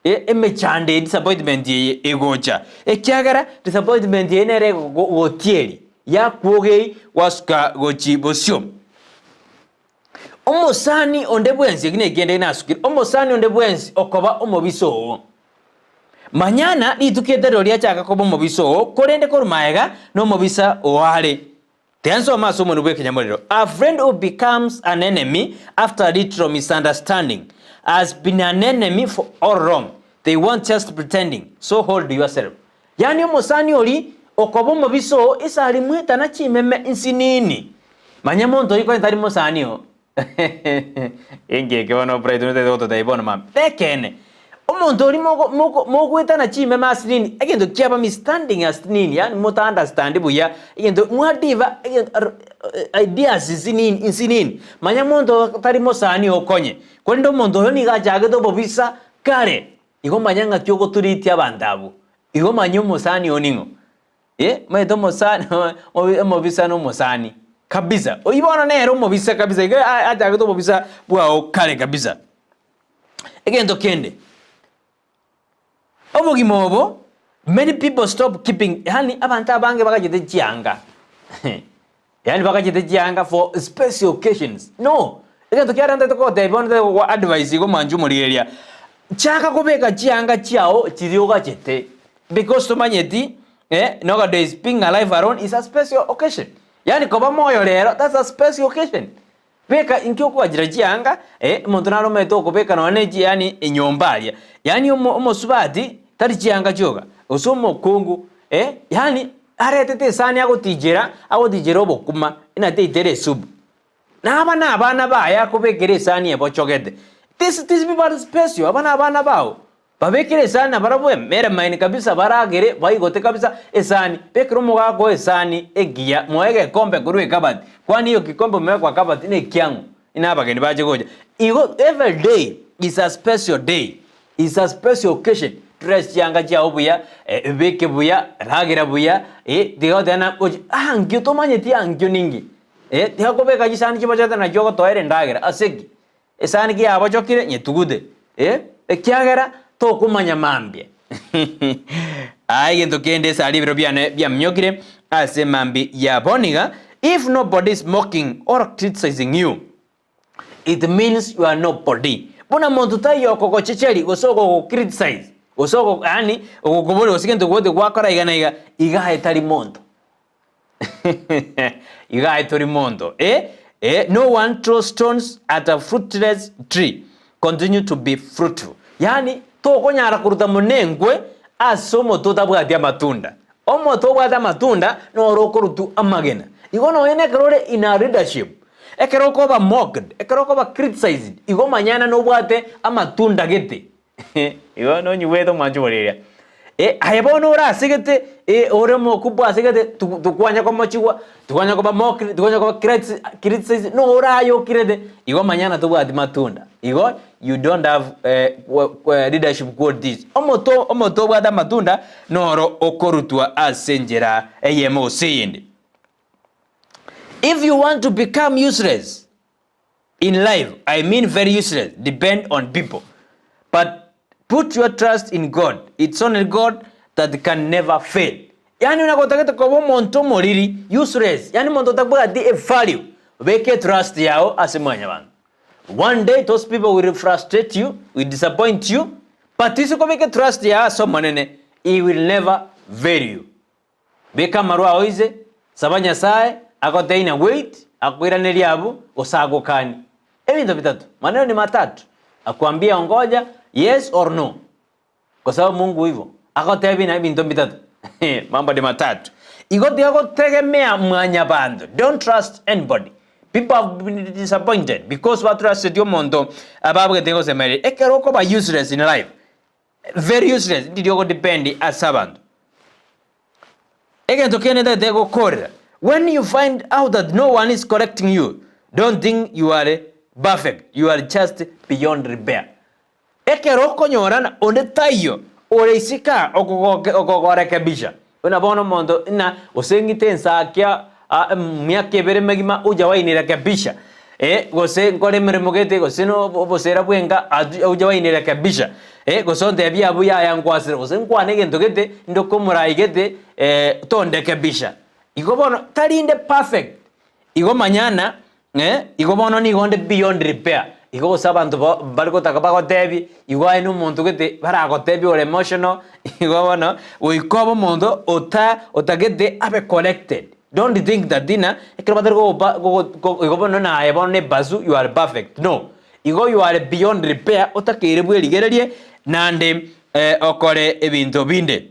eh, emechando eye disappointment eye egocha ekiagera disappointment eye nere egogotieri yakwogei gwasuka gochi bosio. Omosani onde bwensi eki nekende nasukire, omosani onde bwensi okoba omobisa oo. Manya ng'a rituko etari rirorio achaka koba omobisa oo, korende korwa magega nomobisa oo are. Tiga nsome ase omonwa bw'ekenyamorero, A friend who becomes an enemy after a little misunderstanding has been an enemy for all along, they weren't just pretending, so hold yourself. Yaani omosani oria okoba omobisa oo ase aria mwetana chimeme nsinini. Manya monto oyio konya tari mosani oo. Enki eke bono Bright otagete gototebia bono mambia. Nekeene, omonto oria mogo moko mogoetana chimeme asinini, egento kiaba misunderstanding asinini yaani mota understand buya, egento mwadiva egento aro ideas nsinini nsinini. Manya monto tari mosani okonye, korende omonto oyo nigo achagete obobisa kare. Igo manya ng'aki ogotoritia abanto abwo. Igo manya omosani oo ning'o. Eh, omanyete omosani omobisa na omosani kabisa. Oyio bono nere omobisa kabisa, igo achagete obobisa bwao kare kabisa. Egento kende, obogima obo, many people stop keeping, yaani abanto abange bagachete chianga. Yaani bagachete chianga for special occasions. No! Egento kiarenge ntagete kogotebia bono ntagete gokoa advice igo mwanche omorigereria, chaka kobeka chianga chiao chiria ogachete because tomanyeti eh, nowadays being alive alone is a special occasion. Yaani koba moyo rero that's a special occasion. Beka inki okogachera chianga eh, omonto nare omanyete okobeka nonya ne chi yaani enyomba aria. Yaani omo omosubati tari chianga chioka, gose omokungu. Eh, yaani aretete esani agotijera, agotijera obokima, inateitere esubu. Na aba nabana baye akobekera esani ebochogete. This these people are special, aba nabana bao. Babekere esani nabarabwo emere maini kabisa baragere baigote kabisa esani. Bekera omogaka oo esani engiya, moe egekombe korwa ekabati, kwani hiyo kikombe umeweka kwa kabati nekiang'o? Ina abageni bache gocha. Igo every day is a special day, is a special occasion. Dress chianga chiao buya, ebeke buya, ragera buya, tiga goteba ng'a gochi ankio tomanyeti ankio ninki. Tiga kobeka chisani chibochete nachio ogotoera endagera ase ki? Esani ki yabochokire nyetugute, ekiagera tokomanya mambia. Aa egento kende esari ebiro biane biaminyokire ase mambia ya bono iga, if nobody is mocking or criticizing you, it means you are nobody. Buna monto taiyo okogochecheria gose ogogo criticize gose ogo yaani ogokoboria gose gento gose gwakora iga na iga, iga aye tari monto. Iga aye tori monto. Eh, eh, no one throws stones at a fruitless tree. Continue to be fruitful. Yaani tokonyara koruta monengwe ase omote otabwati amatunda. Omote obwate amatunda noro okorutwa amagena. Igo nonye na ekero ore in a leadership, ekero okoba mocked, ekero okoba criticized, igo manyana nobwate amatunda gete. Igo nonyigwete omwancho bore eria. Aye bono ore asegete, ore omokubwa asegete, tokwanya komochigwa, tokwanya koba mocked, tokwanya koba criticized, nore aye okirete, igo manya ng'a tobwati matunda. Igo you don't have leadership qualities. Omoto omote obwate amatunda, noro okorutwa ase enchera eyemo gose eyende. If you want to become useless, In life, I mean very useless, depend on people. But put your trust in God, it's only God that can never fail. Yaani onye gotagete koba omonto omoriri, useless, yaani omonto otabwati evalue, beka etrust yao ase mwanyabanto. One day those people will frustrate you, will disappoint you, but ase kobeka etrust yao ase Omonene, he will never fail you. Beka amarwa ao inse, saba Nyasae agotebie ng'a wait, akoiranerie abwo, gose agokanie. Ebinto bitato, maneno ni matatu, akwambie ongoja, yes or no. Kwa sababu Mungu ivo, agotebie ng'a ebinto mbitato, mambo ni matatu. Igo tiga gotegemea mwanyabanto, don't trust anybody. People have been disappointed because batrusteti omonto ababwete gosemeria. Ekero okoba useless in life, Very useless, ndiri ogodepend ase abanto. Egento kende ntagete gokorera, when you find out that no one is correcting you, don't think you are perfect, you are just beyond repair. Ekero okonyorana onde taiyo ore isiko aa okogoke okogorekebisha, buna bono omonto ng'a gose ng'ite ensakia emiaka ebere megima hujawahi nirekebisha, gose nkore emeremo gete gose na obosera bwenka hujawahi nirekebisha, gose ontebie abwo yaya nkwasire, gose nkwane egento gete ndoke omorai gete tondekebisha. Igo bono tari inde perfect, Igo manya ng'a igo bono nigo onde beyond repair, igo gose abanto bare gotaka bagotebie, igo aye na omonto gete baragotebie ore emotional, igo bono goika obe omonto ota otagete abe corrected. Don't think that ng'a ekero batari gogopa gogo igo bono naye bono na ebasu you are perfect, no. Igo you are beyond repair otakeire bwerigererie naende okore ebinto binde.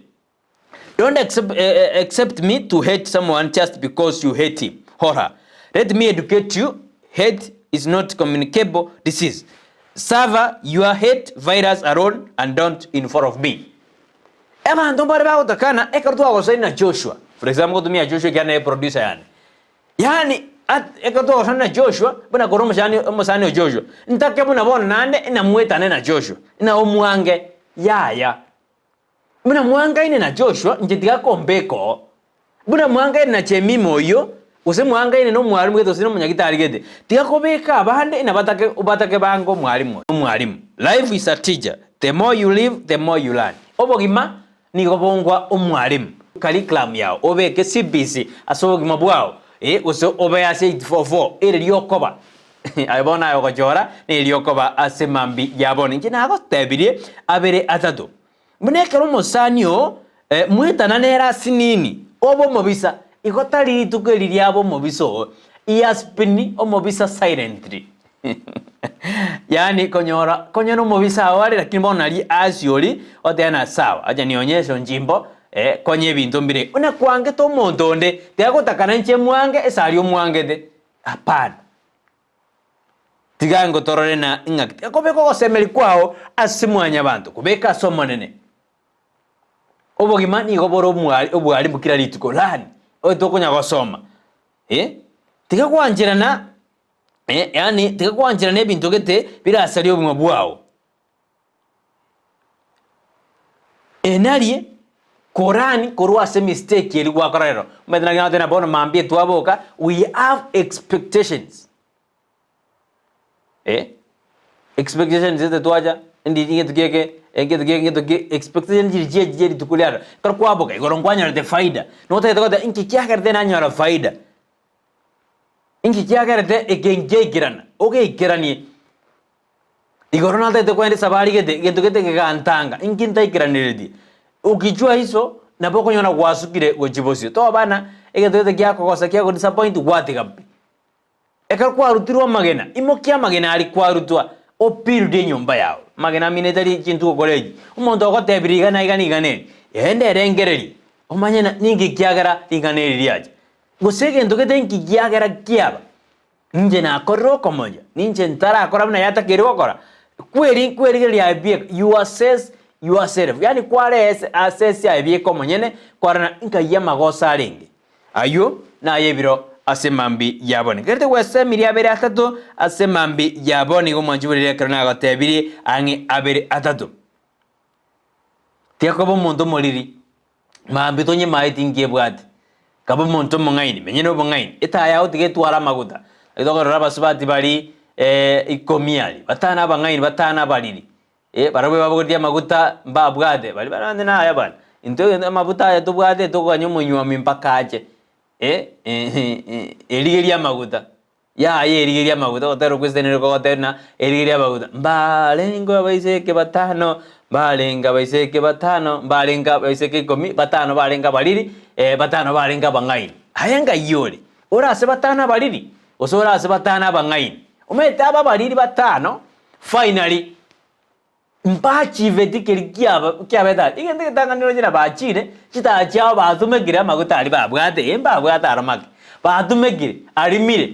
Don't accept, accept me to hate someone just because you hate him or her. Let me educate you, hate is not communicable disease. Suffer your hate virus alone and don't involve me. Abanto mbare bagotakana ekero twagosaini na Joshua. For example, gotumia Joshua ekiagera nere producer yane. Yaani at ekero twagosana na Joshua, buna kore omosani omosani o Joshua, ntake buna bono naende inamwetane na Joshua, ina omwange, yaya. Buna mwangaine na Joshua, inche tiga kombeka oo. Buna mwangaine na Jemima oyio, gose mwangaine nomwalimu gete gose nomonyagitari gete, tiga kobeka abande ng'a batake batake bange omwalimu oyo. Omwalimu. Life is a teacher, the more you live, the more you learn. Obogima nigo bongwa omwalimu. Curriculum yao, obeke CBC ase obogima bwao, eh, gose obe ase 844, ere riokoba. Aye bono aye ogochora, neri okoba ase mambia ya bono. Inche nagotebirie abere atato. Buna ekero omosani oo mwetana nere asinini, obe omobisa, igo tari rituko eri riabe omobisa oo, he has been omobisa silently. Yaani konyora konya nomobisa ao are lakini bono naria asie oria oteba ng'a sawa acha nionyeshe onchimbo. eh, konya ebinto mbire. Buna kwangete omonto onde, tiga gotakana inche mwange ase aria omwangete, hapana. Tiga ngotorore na ing'aki, tiga kobeka ogosemeria kwao ase mwanyabanto, kobeka ase Omonene. Obogima nigo bore omwari obwarimu kera rituko, learn, oyo tokonya gosoma, eh, tiga gwancherana eh, yaani tiga gwancherana ebinto gete birasarie obogima bwao. Enarie korani korwa ase emistake eria gwakora rero. Omanyete naki nagoteba bono mambia twaboka, we have expectations. Eh, expectations ete twacha, ndi egento kieke, egento kieke egento ki expectation chiri chie chie rituko riaro. Ekero kwaboka igoro nkwanyorete faida, notagete goteba inki kiagerete nanyora faida, inki kiagerete eke nkiaikerana, ogeikeranie. Igoro natagete kogenda esabari gete, egento gete kegantanga, inki ntaikeraneretie? Ukichua iso, nabo okonyora gwasukire gochia bosio. Toba buna egento gete giakogosa kiagodisappoint gwatiga pi. Ekero kwarutirwe amagena, imokia amagena aria kwarutwa, obuild enyomba yao. Amagena amino tari chintu gokora echi. Omonto ogotebi rigana iga rigana eri, genda erengererie, omanye na ninki kiagera rigana eri riacha. Gose egento gete nki kiagera kiaba. Inche nakorire okomocha, ninche ntarakora buna yatakeire gokora. Kweri kwerigereria aye bieka, you assess yourself, yaani kware assess aye bieka omonyene, kwarora nkai amagoso arenge. Ayio naye ebiro ase mambia ya bono. Nkerete gwesemirie abere atato ase mambia ya bono, igo mwanche borere ekero nagotebirie ang'e abere atato. Tiga koba omonto omoriri, mambia tonyemaeti inki ebwate. Kaba omonto omong'aini, menye nobong'aini, etaya yao tiga etware amaguta. Naki tokorora abasubati baria ikomi aria, batano abang'aini, batano abariri. Eh, barabwo babogoretie amaguta mbabwate, baria barande naya bana, intwe amabuta aya tobwate tokoganya omonywomi mpaka ache, eh, erigerie amaguta, yaya erigerie amaguta, ogotera okwo esiteni kogoteba ng'a erigerie amaguta, mbarenge abaiseke batano, mbarenge abaiseke batano, mbarenge abaiseke ikomi, batano barenge abariri, batano barenge abang'aini. Aye ng'ai ore? Ore ase batano abariri, gose ore ase batano abang'aini? Omanyete aba abariri batano, Finally, mbachiveti keria kiaba kiabete aria. Egento egetang'ani oroche na bachire, chitaya chiabo batumekire amaguta aria babwate, eh mbabwate aro make, batumekire, arimire,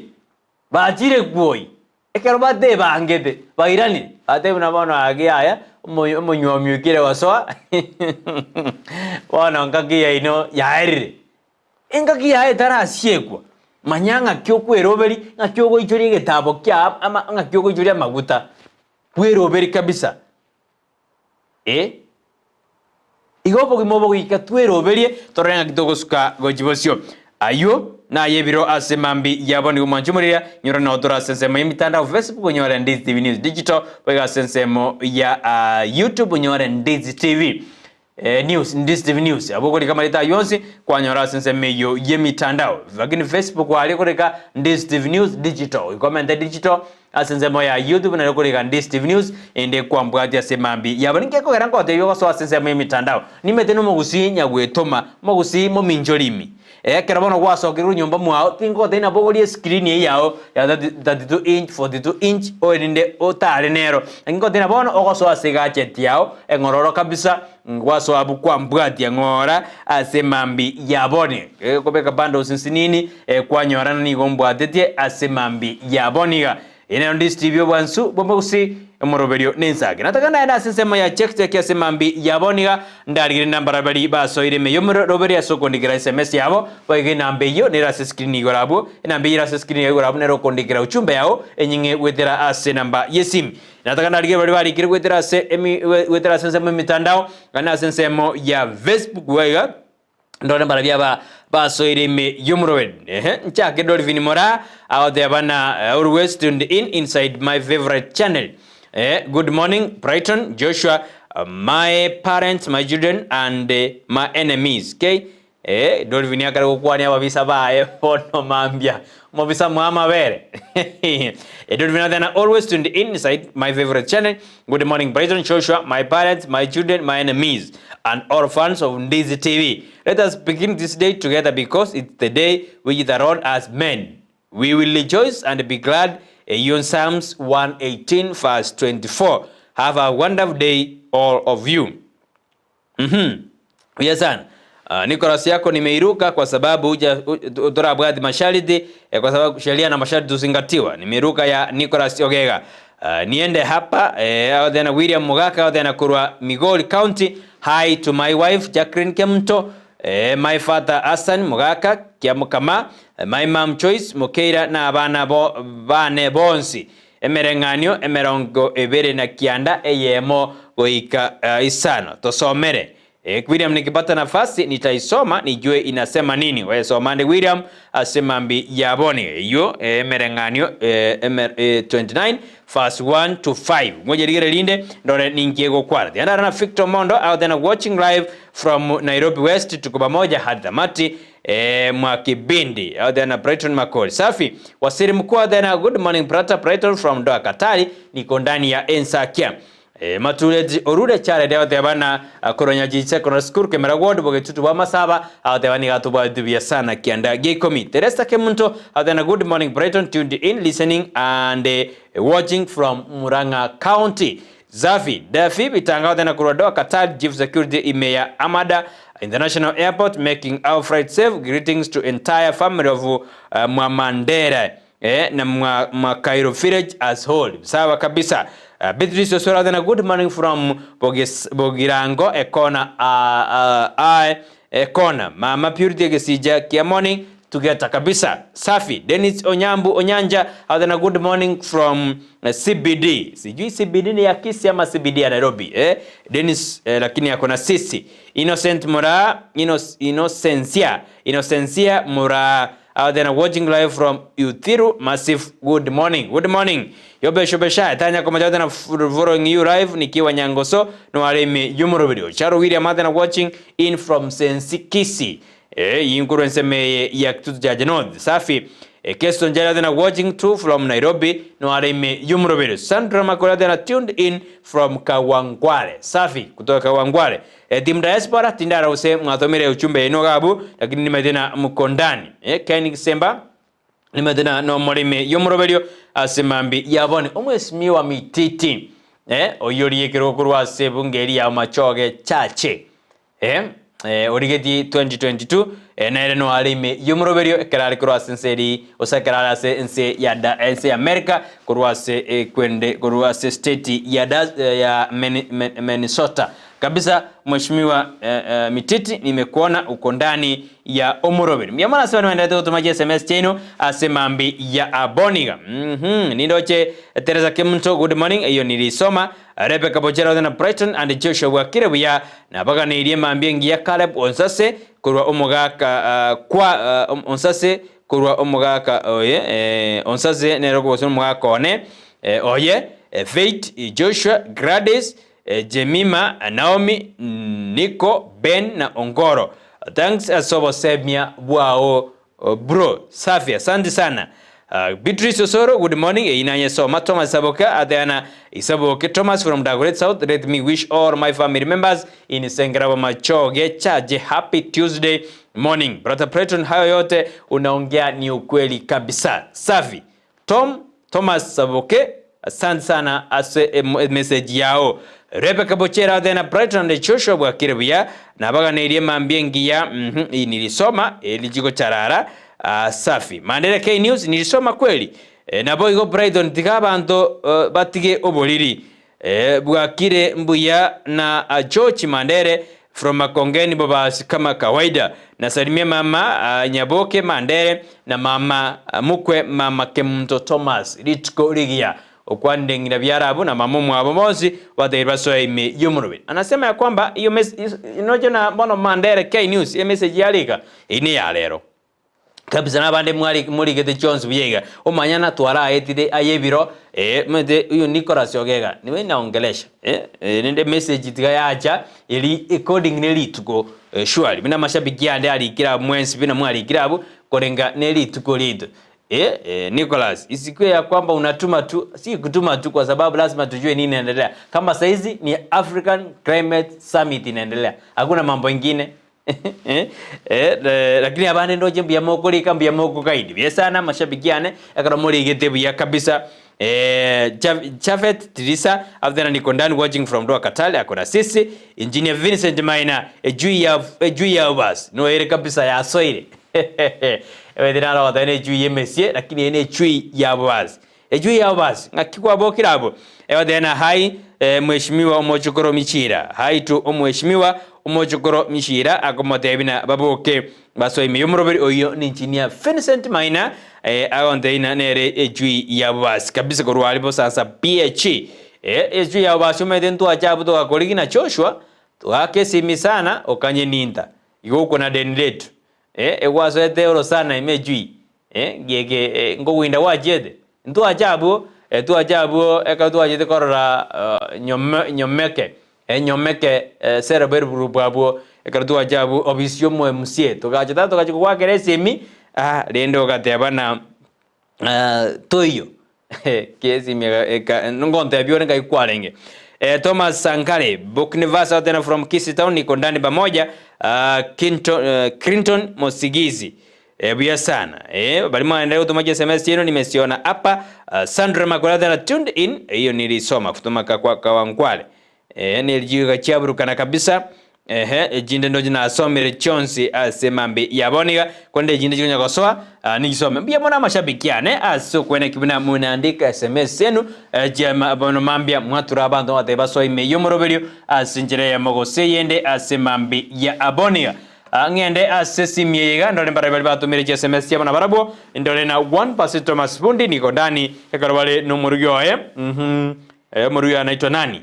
bachire kwoyia. Ekero batebangete, bairanire, batebia buna bono aa yaya, omo omonywomi oikire gosoa, bono ngaki yaino yaerire. Engaki yaye etarasiekwa, manya ng'aki okweroberia, ng'aki ogoichoria egetabo kia ama ng'aki ogoichoria amaguta, bweroberie kabisa eh. Igo obogima obo goika tweroberie torore ng'aki togosuka gochia bosio. Ayio naye ebiro ase mambia yabo nigo mwanche omoriria, nyora nao tore ase ensemo y'emitandao Facebook onyore Ndizi TV News Digital, boigo ase ensemo ya YouTube onyore Ndizi TV. News, Ndizi TV News, abwo okorika amareta ayio onsi kwanyora ase ensemo eyio y'emitandao. Lakini Facebook aria okorika Ndizi TV News Digital, oikomente digital ase ensemo ya YouTube nario okorika Ndizi TV News ende kwambwatia ase mambia yabo. Ninki ekogera ngotebia ogosoa ase ensemo y'emitandao? Nimete nomogusii nyagwetoma, omogusii mominchori imi. Ekero bono gwasokire nyomba mwao, tingotebia nabogorie escreen eyio yao ya 32 inch, 42 inch, erinde otare nero. Naki ngotebia bono ogosoa ase egacheti yao eng'ororo kabisa, gwasoa abwo kwambwatia ng'ora ase mambi ya bono. Ekobeka bundles nsinini, kwanyorana nigo mbwatetie ase mambi ya bono iga. Eye nero ndisiti bw'obwansu bw'omogusii, omoroberio na ensake. Nataka naende ase ensemo ya check check ase mambi yabo niga ndarigire nambara baria basoire ime y'omoroberio ase okondikera SMS yabo, boigo enamba eyio nere ase screen igoro abwo, enamba eyio ere ase screen igoro abwo nere okondikera uchumbe yao enying'e goetera ase enamba y'esimi. Nataka ndarigire baria barikire goetera ase emi goetera ase ensemo y'emitandao, naende ase ensemo ya Facebook boigo. Ndore mbarabwo aba basoire ime y'omoroberi. Ehe, nchake Dolphin Moraa agoteba na always tuned in inside my favorite channel. Eh, good morning Brighton, Joshua, my parents, my children and my enemies. Okay? Eh, Dolphin akare gokwania ababisa baye bono mambia. Omobisa mwa amabere. Eh, Dolphin agoteba na always tuned in inside my favorite channel. Good morning Brighton, Joshua, my parents, my children, my enemies and all fans of Ndizi TV. Let us begin this day together because it's the day which the Lord has made. We will rejoice and be glad. Eyio Psalms 118 verse 24. Have a wonderful day all of you. Mhm. Buya sana. Nicholas yako nimeiruka kwa sababu huja torabwati mashariti eh, kwa sababu sheria na masharti huzingatiwa. Nimeiruka ya Nicholas Ogega. Niende hapa eh, then William Mugaka then kurwa Migori County. Hi to my wife Jacqueline Kemto, my father Hassan Mugaka Kiamukama, my mom Joyce Mukeira na abana bo bane bonsi. Emereng'anio emerongo ebere na kianda eyemo goika isano. Tosomere. William, nikipata nafasi nitaisoma nijue inasema nini. We somande William ase mambi yaboni. Eyio emereng'anio 29 verse 1 to 5. Ngoja rigere rinde ndore ninkie gokwara. Tiandara na Victor Mondo out there watching live from Nairobi West, tuko pamoja hadi tamati. Mwakibindi out there na Brighton Makori. Safi. Wasiri mkuu out there na good morning brother Brighton from Doha Katari, niko ndani ya Ensakia. Matuleti orure chare deo tebana koronya ji secondary school kemera ward bogetutu bwa masaba aho tebani gatubwa dubia sana kianda gikomi. Teresa Kemunto out there na good morning Brighton, tuned in listening and watching from Murang'a County. Zafi Dafi bitanga out there na kurwa Doha Qatar, Chief Security Imeya Amada International Airport making our flight safe. Greetings to entire family of Mwamandera na mwa Cairo Village as whole. Sawa kabisa. Beatrice Osora then a good morning from Bogirango Ekona Ekona. Mama Purity Gesija kia morning together kabisa. Safi. Dennis Onyambu Onyanja then a good morning from CBD. Sijui CBD ni ya Kisii ama CBD ya Nairobi. Dennis lakini ako na sisi. Innocent Mura, Innocencia. Innocencia Mura out there watching live from Uthiru Massive. Good morning. Good morning. Yobe shobesha tanya kama jada na following you live nikiwa Nyangoso no alemi yumurubiri. Charo William out there watching in from Sensikisi. Yinkuru enseme ya kitutu cha North. Safi. Kesto Njala there watching too from Nairobi no alemi yumurubiri. Sandra Makola there tuned in from Kawangware. Safi kutoka Kawangware. Team Diaspora tindara use mwathomere uchumbe ino gabu lakini nimetena mkondani. Ken Kisemba nimetena no morime yumuruberio asemambi yabone omwesimiwa Mititi oyoriye kirokuru ase bungeri ya machoge chache origeti 2022 nere no alime yumuruberio ekerari kurwa nseri osakerara ase nse ya da nse America kurwa ase kwende kurwa ase state ya da, ya Minnesota kabisa. Mheshimiwa Mititi, nimekuona uko ndani ya omuroberi. Miyamana sema niendelee kutumaje SMS chenu asemambi ya aboniga. Nindoche Teresa Kimto, good morning. Hiyo nilisoma. Rebecca Bochera na Brighton and Joshua Wakire na baga ni mambi ngia Caleb Onsase kurwa omugaka kwa Onsase kurwa omugaka oye Onsase nero ko omugaka one oye Faith Joshua Gladys Jemima, Naomi, Nico, Ben na Ongoro. Thanks asobo semia bwao bro. Safi, asante sana. Beatrice Osoro, good morning. Inanye soma Thomas Saboka, Adriana Isaboke Thomas from Dagoret South. Let me wish all my family members in Sengeraba Machoge Charge happy Tuesday morning. Brother Preton, hayo yote unaongea ni ukweli kabisa. Safi. Thomas Saboke, asante sana ase message yao. Rebecca Bochera then Brighton and Joshua Bwakirebuya na baganirie mambie ngiya nilisoma elijiko charara. Safi. Mandela K News nilisoma kweli. Nabo igo Brighton tigabanto batige oboliri. Bwakire mbuya na George Mandere from Makongeni babasi kama kawaida. Nasalimia mama Nyaboke Mandere na mama mukwe mama Kemunto Thomas Litko Ligia okwandengira byarabu na mama mwabo bonsi bateirwa soime yumurubi. Anasema ya kwamba hiyo inoje na bono Mandere K News hiyo message yalika ini ya lero kabisa nabande mwari muri Jones buyega omanyana twara etire ayebiro mende uyu Nicholas Ogega niwe naongelesha nende message tiga yacha ili according ne lituko surely bina mashabiki ande alikira mwensi bina mwalikira abo korenga ne lituko lito. Nicholas, isikuwe ya kwamba unatuma tu, si kutuma tu kwa sababu lazima tujue nini inaendelea. Kama saizi ni African Climate Summit inaendelea. Hakuna mambo mengine. Lakini abande ndoje mbya moko lika mbya moko kaidi. Bia sana mashabikiane akara muri gete bia kabisa. Eh, Japhet Tirisa after niko ndani watching from Doha Qatar akora sisi Engineer Vincent Maina ejui ya ejui ya bas no ere kabisa ya soire ewethira arogota ne ejui yemesie lakini ene ejui ya bas ejui ya bas ng'aki kwabokire abo ewethira hai eh, mheshimiwa omochokoro Michira hai tu omheshimiwa omochokoro Michira akomotebina baboke basoime yomoroberi oyo ni Engineer Vincent Maina eh, agonteina nere ejui ya bas kabisa korwa ari bosasa PH eh, ejui ya bas omete ntwacha tugakorigina Joshua tugakesimi sana okanye ninta igo uko na deni letu eh, egwasoete oro sana ime ejui eh, gieke eh, ngowinda wachiete ntwacha abwo eh, twacha abwo ekero twachete korora uh, nyome, nyomeke eh, nyomeke eh, cerebral group abwo ekero twacha abwo obisi omo MCA tugacha tata tugacha kogwakera esimi ah, rende ogateba na uh, toiyo kesimi ngontebi ore ngai kwarenge eh, Thomas Sankare Buknivasa tena from Kisii Town niko ndani pamoja uh, Kinton, uh, Clinton Mosigizi eh, buya sana eh, bali mwaendelea kutumaji SMS yenu nimesiona hapa uh, Sandra Makolatha na tuned in hiyo nilisoma kutuma kwa Kawangwale eh, nilijiga chiaburukana kabisa ehe ejinde ndo jinasomere chonsi ase mambi yaboniga konde ejinde chikonya kosoa uh, nigisome mbia mona mashabiki ane ase okwene kibina munaandika sms yenu eh, jema bono mambia mwatura abantu bate basoime yomoroberio ase njira ya mogose yende ase mambi ya aboniga ng'ende ase simu yega ndore mbare bari batumire chi sms yabo na barabwo ndore na one Pastor Thomas Bundi niko ndani ekero bare nomorugi oye mhm eh, morugi anaitwa nani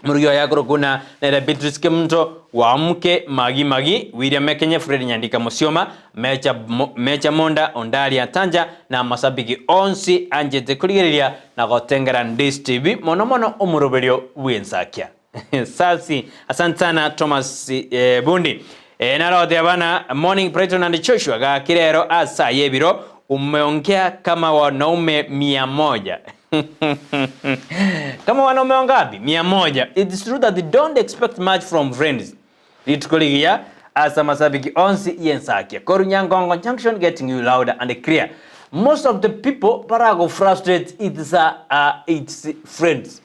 murugi oye akorokuna nere Beatrice Kemunto wa mke Magi Magi William Mekenye Fred Nyandika Musioma Mecha, Mo, Mecha Monda Ondari Atanja na masabiki onsi anjete kurigereria na gotengera Ndis TV mono mono omuroberio bwensakia Salsi asante sana Thomas eh, Bundi eh, narote bana morning Brighton and Joshua gakirero asa yebiro umeongea kama wanaume 100 kama wanaume wangapi 100 It's true that they don't expect much from friends litukuligia asa masabiki onsi yensakia korunyangongo junction getting you louder and clear most of the people barago frustrate it's, uh, its friends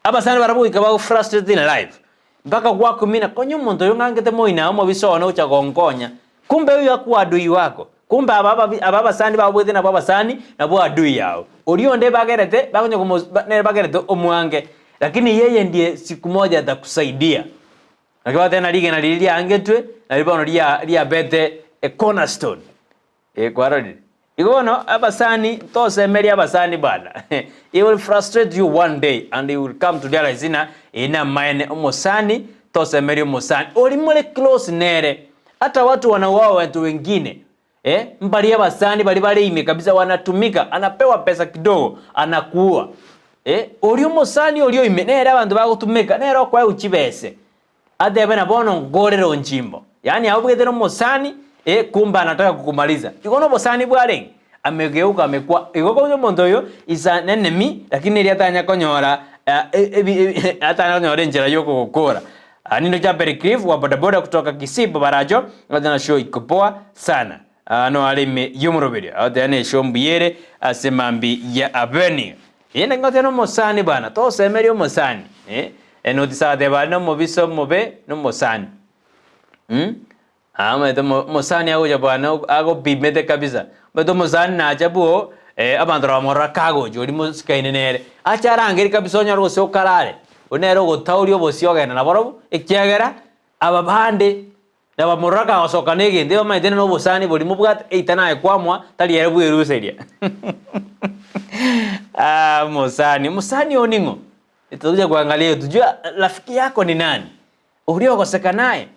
abasani barabuika bago frustrated in life mpaka gwakumina konya omonto oyo ng'angete moina omobiso one ocha gonkonya kumbe oyo akuwa adui wako kumbe aba abasani babwete nabo abasani nabo adui yao orio onde bagerete bakonya nere bagerete omwange lakini yeye ndiye siku moja atakusaidia nakiba tena rigena riri riangetwe nari bono ria riabete a cornerstone e kwarorire igo bono abasani tosemeria abasani bana he will frustrate you one day and you will come to realize ina ina maene omosani tosemeria omosani ori more close nere hata watu wanauawa watu wengine eh mbali abasani bali bali kabisa wanatumika anapewa pesa kidogo anakuua eh ori omosani ori oime nere abantu bagotumika nere okwae uchibese atebe na bono ngorero nchimbo yani abwethere omosani eh kumba anataka kukumaliza igo no bosani bwarenge amegeuka amekuwa igo konyo omonto oyo is an enemy lakini eri atanya konyora atanya konyora enchera yokogokora Nino cha Cliff wa bodaboda kutoka Kisii Barajo ngazana show iko poa sana no alime yomuroberi atane show mbiyere asema mbi ya abeni yena ngazana mosani bana to semeri omosani eh enotisate bari no mobiso mobe no mosani hmm ama ito mosani agocha bwana agopimete kabisa beto mosani nacha buo eh, abanto bamorora kagocha ori mosikaine nere acha arangeri kabisa onyore gose okarare onere ogotauria obosie ogenda naborobo ekiagera aba bande nabamorora kagosoka na egento bamaete na obosani bori mobwate eita naye kwamwa tari ere bweruseria ah, mosani mosani oning'o tutakuja kuangalia tujua rafiki yako ni nani uliokoseka naye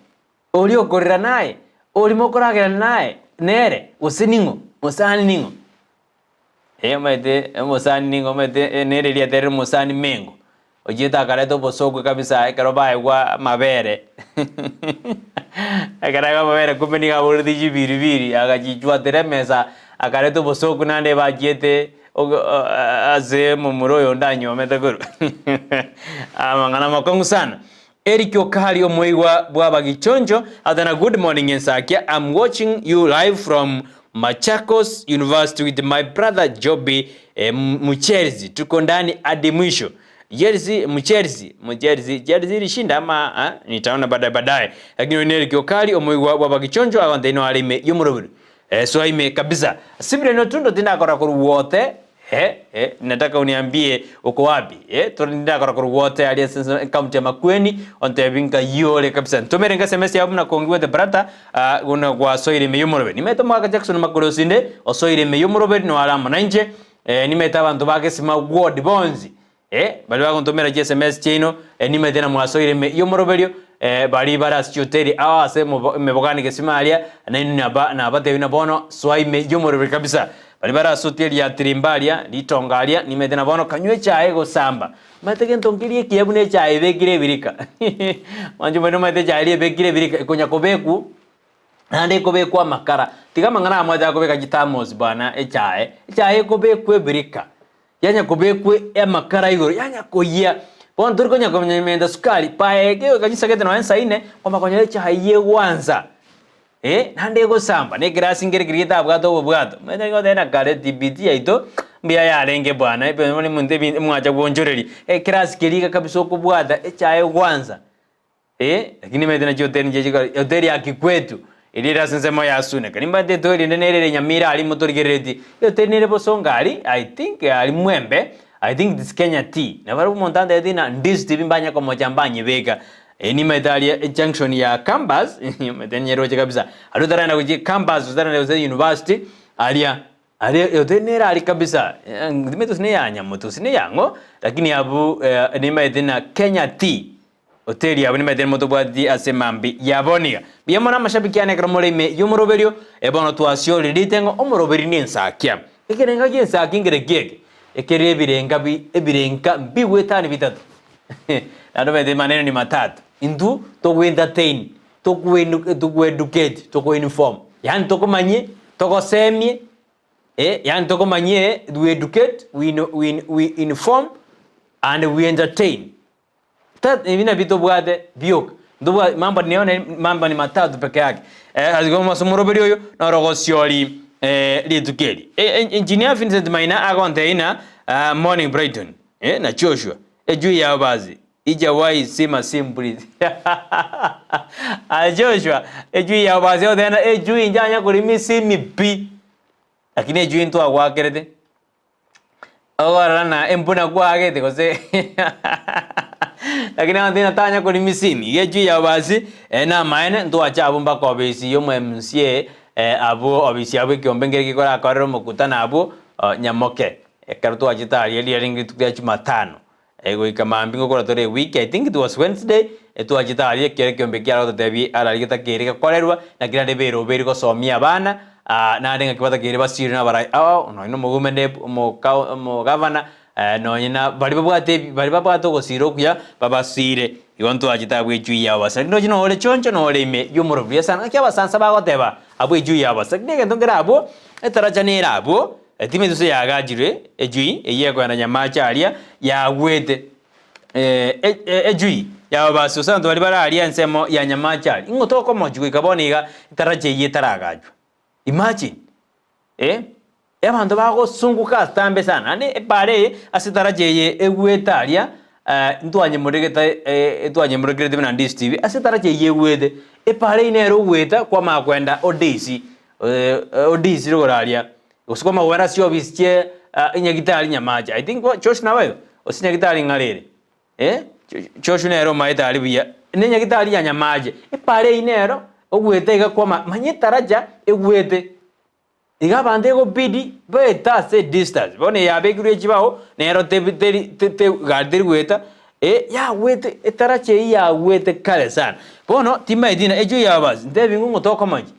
uliokorera naye ulimokoragera naye nere gose ning'o mosani ning'o eh maete mosani ning'o maete nere riatere mosani mengo ochiete akareta obosokwe kabisa ekero baegwa mabere ekero aegwa amabere kumbe nigo aborete chibiribiri agachichwatera emesa akareta obosokwe naende bachiete ase momura oyo onde anywomete korwa amang'ana makongu sana Eric Okali omoigwa bwa Bagichonjo atana good morning Ensakia I'm watching you live from Machakos University with my brother Joby eh, Mucherzi tuko ndani hadi mwisho. Jersey Mucherzi Mucherzi Jersey ilishinda ama ah, nitaona baadaye baadaye, lakini oyo nere Kiokari omoigwa bw'abagichoncho agonte ino are ime y'omorobiri eh, soa ime kabisa Cyprian Otundo tindakora korwa wote eh, eh, nataka uniambie uko wapi eh, tindakora korwa wote aria ase county ya Makueni ontebi ngayore kabisa ntomere nga SMS yao buna kongigwete brata ah, buna gwasoire ime y'omoroberi nimete omogaka Jackson Makore osinde osoire ime y'omoroberi noare amo nainche eh, nimete abanto ba Gesima ward bonsi Eh, baria bagontomera chiSMS chiaino, eh, nimanyete na mwasoire ime y'omoroberio, eh, baria bare ase chihoteli ao ase emobo emebogani gesima aria, nainwe naba nabatebi na bono, soa ime y'omoroberio kabisa. Baria bare ase hoteli ya Tirimba aria, ritongo aria, nimanyete na bono kanywa echae egosamba. Omanyete gento nkeria ekiya buna echae ebekire ebirika. Mwanche moino omanyete echae eria ebekire ebirika ekonya kobekwa, naende ekobekwa amakara. Tiga amang'ana aya mwacha kobeka chithermos bwana echae, echae ekobekwa ebirika. Yanya kobekwa amakara igoro, yanya koyia. Bono tori konya komenta sukari, pae kegoika chisagete nonya nsa ine, kwama konyora echae eyio egwansa, eh, naende egosamba, na ekerasi nkere keria getabwate obobwato. Omanyete goteba na kare TBT yaito, mbuya yarenge bwana, ebe buna omonto ebi mwacha gwonchoreria, ekerasi keria iga kabisa okobwata echae egwansa. Eh, lakini nimanyete naki hoteli inche chikore, hoteli ya Kikwetu, eria ere ase ensemo ya Suneka. Nimanyete hoteli ende nere ere Nyamira aria motorigerereti, ehoteli nere Bosongo aria, I think aria Mwembe, I think it's Kenya Tea. Nabarabwo omonto antebetie ng'a Ndizi TV mbanye komocha mbanyebeka. Eh, nimanyete aria ejunction ya campus, omanyete nyeroche kabisa. Aria otaragenda gochia campus, otaragenda gose university, aria Aria hoteli nere aria kabisa, timanyeti gose neya Nyamoto gose neya ng'o, lakini abwo nimanyete ng'a Kenya Tea. Hoteli yabo nimanyete nimotobwati ase mambia ya bono iga. Mbuya mono amashabiki ane ekero more ime y'omoroberio, e bono twasiorire ritengo omoroberi nensakia. Ekerenga gi'ensakia nkereki eke? Ekere ebirenga bi ebirenga mbigwetani bitato. Naende omanyete maneno ni matatu. Intwe togo entertain, togo togo educate, togo inform. Yaani tokomanyie, togosemie, eh, yaani tokomanyie, we educate, we we we inform and we entertain. Ebi nabio tobwate bioka, ntobwati mambo nione mambo ni matatu peke yake. Eh, ase ase omoroberi oyo noro ogosiori eh, rituko eri. Eh, engineer Vincent Maina agontebia ng'a ah, morning Brighton eh, na Joshua ejui yao basi ijawahi sima simu please. Aye Joshua ejui yao basi ogoteba ng'a ejui inche korima esimi pi, lakini ejui ntwagwakerete. Okorora na embuna kwagete gose lakini abanto ng'a tanya korwa misimi iga echwe ya basi namaene ntwache abwo mpaka obisi ya omo MCA abwo obisi abwo ekiombe nkere gekorakorere omokutano abwo nyamoke ekero twachete aria riarenge rituko ria jumatano Goika mambia ngokora tore ewiki, I think it was Wednesday, twachete aria ekero ekeombe kiare gototebia arari getakeire gekorerwa, naki naende eberobe eri gosomia abana, naende ng'aki batakeire basirwe na abarai ao, nonye na omogumende omoka omogavana, nonye na baria babwate ebi baria babwate ogosira okuya, babasire. Igo ntwachete abwo echui ya abasani. Ndoche nore choncho nore ime y'omorobio buya sana, ng'aki abasansa bagoteba abwo echui ya abasani. Lakini egento nkere abwo, etaracha nere abwo, Etimeti yagachirwe echui eyio ekoenda nyamache aria yagwete echui yababasi gose abanto baria bare aria ensemo ya nyamache aria ing'o tokomochia goika bono iga etaracha eyio etaragachwa imagine eh abanto bagosunguka atambe sana naende epara eye ase etaracha eye egwete aria ntwanyemoregete ntwanyemorekerete buna Ndizi TV ase etaracha eyio egwete epara eyio nere ogweta kwamanya koenda Odisi Odisi rigoro aria Gose kwamagwera ase chiofisi chie enyagitari nyamache. I think Josh nabayo? Gose nyagitari ng'are ere? Eh? Josh nere omaete aria buya. Ne enyagitari ya nyamache. Epara eyio nero ogwete iga kwama manya etaracha egwete. Iga abanto egobidi baete ase edistance. Bono eye yabekirwe echibao nero tebi teri te te gari teri goeta, eh yagwete etaracha eyio yagwete kare sana. Bono timaeti ng'a echio yabasi ntebi ng'o tokomochia.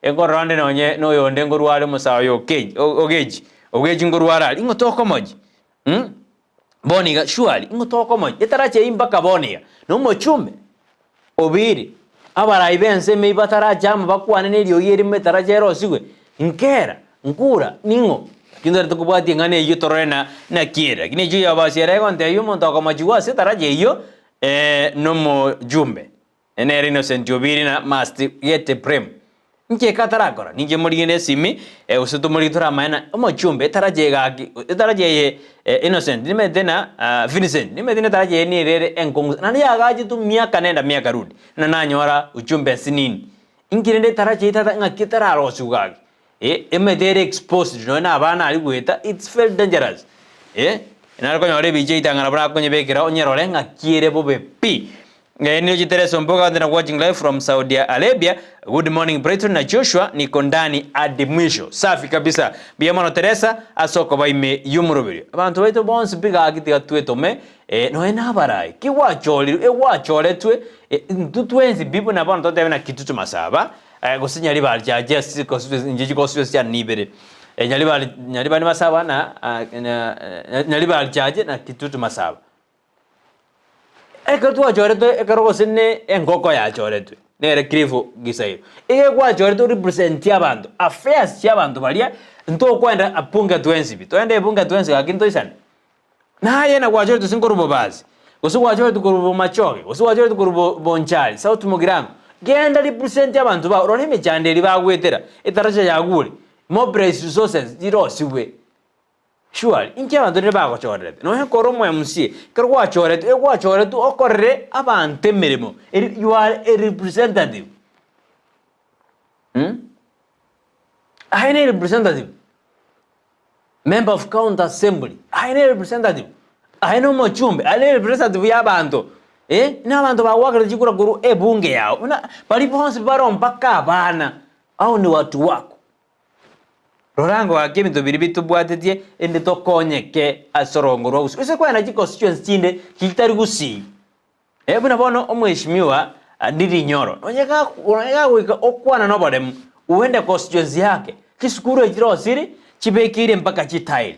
Nkorora onde nonye noyonde nkorware omosae oyo Okeji, Ogechi, Ogechi nkorware aria, ing'o tokomochia? Mh, bono iga surely, ing'o tokomochia? Etaracha eyio mpaka bono iga, na omochumbe obiri, abarai b'ense ime batarache amo bakwane na eriogi erimo etaracha erosigwe, nkera, nkura, ning'o? Lakini tore tokobwatia eng'ana eyio torore na naki ere. Lakini echio yabasi ere egontebia omonto okomochigwa ase etaracha eyio, nomojumbe. Nere Innocent Obiri na must get a prem. Inki eke atarakora? Ninche morigende esimi, eh, gose tomorigie toramanye na omochumbe etaracha eye gaki, etaracha eye eh, Innocent, nimanyete na ah, Vincent, nimanyete na etaracha eye nere ere enkong'u naende yagachetwe miaka nenda miaka rudi, buna nanyora uchumbe nsinini. Inki rende etaracha eye tata ng'aki etararosiwa gaki? Eh, emanyete ere exposed nonye na abana aria goeta, it's very dangerous, eh. Nare konyora ebicha etang'ana buna akonyebekera onyerore ng'aki ere bobe pi. Niyo Teresa Omboga and watching live from Saudi Arabia. Good morning Brighton na Joshua niko ndani hadi mwisho. Safi kabisa. Mbuya mono Teresa ase okoba ime y'omoroberio. Abanto baito bonsi pi gaki tiga twetome eh, noe nabarai. Ki gwachorirwe, egwachoretwe eh, intwe twensi pi buna bono totebe na Kitutu Masaba eh, gose Nyaribari chache ase constituency inche chiconstituency chiane nibere. Eh, Nyaribari Nyaribari Masaba na, ah, na eh, Nyaribari chache na Kitutu Masaba. Ekero twachoretwe ekero gose ne engoko yachoretwe, nere Cliff Gisairo, iga gwachoretwe orepresent abanto, affairs chia abanto baria, ntokoenda abunge twensi pi, toende ebunge twensi gaki ntoisane. Naye na gwachoretwe ase nkorwa Bobasi, gose gwachoretwe korwa Bomachoge, gose gwachoretwe korwa Bo Bonchari, South Mugirango, genda represent abanto bao, rora emechando eria bagoetera, etaracha yagure, mobilize resources chirosiwe. Surely, inki abanto rende bagochorerete? Nonya kore omo MCA, ekero gwachoretwe, egwachoretwe okorere abanto emeremo, eri you are a representative. Mh? Aye ne representative. Member of county assembly, aye ne representative. Aye na omochumbe, aye ne representative ya abanto. Eh, na abanto bagoakerete chikura korwa ebunge yao. Buna baria bonsi baroo mpaka abana, hao ni watu wako. Rora ngoaka ebinto biria bitobwatetie, inde tokonyeke ase orongo rwa gusii. Gose kwenda chiconstituency chinde chitari gusii. Eh, buna bono omweshimiwa Ndindi Nyoro, nonye nonye gagoika okwana noboremu, uende constituency yake, chisukuru echi chirosiri, chibekeire mpaka chitile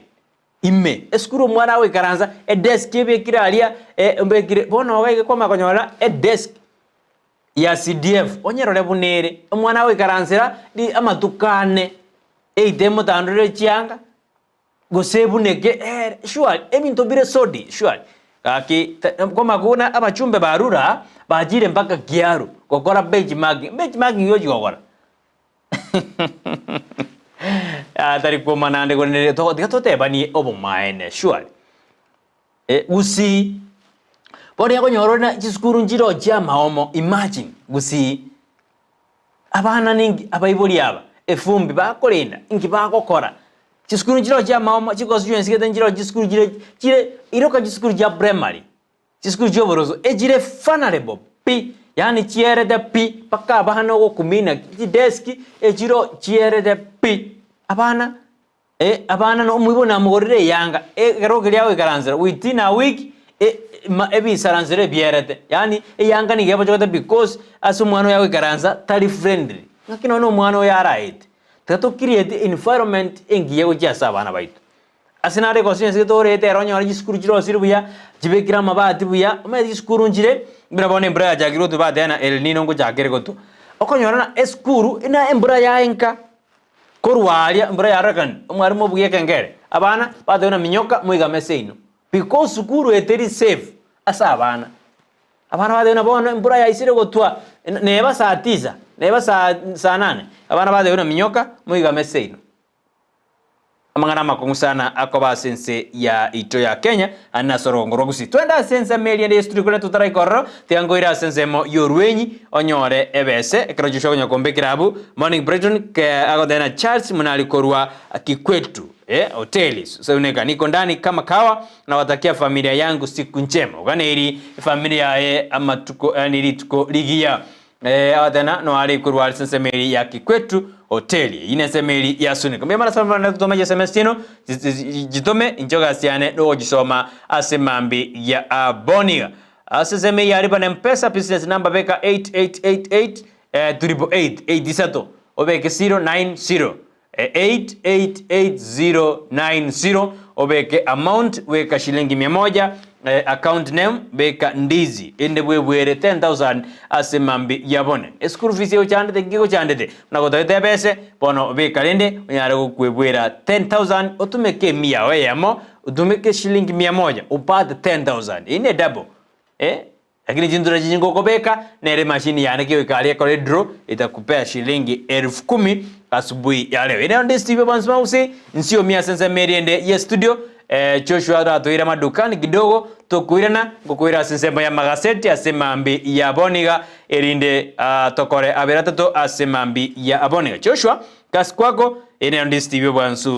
ime. Esukuru omwana agoikaransa, edesk ebekire aria, ebekire, bono iga iga kwamanya konyora edesk. ya CDF, onyerore buna ere, omwana agoikaransera ri amatuko ane, either emotandorere chianga, gose ebuneke ere, surely ebinto bire sodi surely. Gaki ta kwamanya buna abachumbe ba Rura, bachire mpaka Kiaru gokora benchmarking, benchmarking yochi gokora tari kwoma naende korende tiga totebanie obomaene surely. Gusii, bono ekonyora ore na chisukuru nchiroo chi'amaomo, imagine gusii, abana ninki abaibori aba efumbi bakorenda inki bagokora, chisukuru nchiroo chi'amaomo chiconstituency gete nchiroo chisukuru chire chire iroka chisukuru chia primary, chisukuru chia oboroso echire vulnerable pi, yaani chierete pi mpaka abana ogokumina chidesk echiroo chierete pi, abana. Abana na omoibori namogorere eyanga, ekero keria agoikaransera within a week ebisaransero ebierete, yaani eyanga nigo ebochogete because ase omwana oyo agoikaransa tari friendly. Ng'aki nonye na omwana oyo araete, tiga to create environment engiya gochia ase abana baito. Ase nare econstituency gete orete ere onyore chisukuru chirosire buya, chibekire amabati buya, omanyete chisukuru nchire, buna bono embura yachakire gotwa bateba ng'a El Nino ngochaka ere gotwa. Okonyora ng'a esukuru, ina embura yaenka. Korwa aria embura yarorekane, omwarimu obugia ekengere, abana bateba na minyoka moigame seino because sukuru eteri safe ase abana. Abana bateba na bono embura yaisire gotwa neba saa tisa, neba saa saa nane, abana bateba na minyoka moigame seino. Amang'ana amakong'u sana akoba ase ense yaito ya Kenya ande ase orogongo rwa Gusii. Twende ase ensemo eria ende Yesu turi totaraika ororo, tiga nkoire ase ensemo y'orwenyi onyore ebese ekero Joshua akonya kombekera abwo. Morning Brighton ke agoteba na Charles Munari korwa Kikwetu eh, hoteli Seuneka niko ndani kama kawa nawatakia familia yangu siku njema. Oganeiri efamiri yaye amatuko yani rituko rigiya. Agatena noare korwa ase ensemo eria ya Kikwetu Hoteli. Eyio nensemo eria ya Sunika. Mbuya mono ase abana totome chisms chiaino, chitome inche egasi yane nogochisoma ase mambi ya aboniga. Ase ensemo eye ya Lipa na Mpesa business number beka 8888 888 8 isato obeke 090 888090 obeke amount beka shilingi mia moja account name beka ndizi ende bwebwere 10000 ase mambi ya bone eschool fees egochandete nki egochandete buna gotagete ebese bono beka rende onyare gokwebwera 10000 otumeke emia yao eyemo otumeke shilingi mia moja upate 10000 eyio ne double eh. Lakini chintura chinyinge okobeka nere emashini yane kegoika aria ekore edraw itakupea shilingi elfu kumi asubuhi ya leo. Ere onde Steve Evans Mausi nsiomia ase ensemo eria ende ye studio eh, Joshua aratoire amadukani kidogo tokoirana ngokoira ase ensemo ya magaseti ase mambi ya boniga erinde ah, tokore abere atato ase mambi ya boniga. Joshua kasi kwako ere onde Steve Evans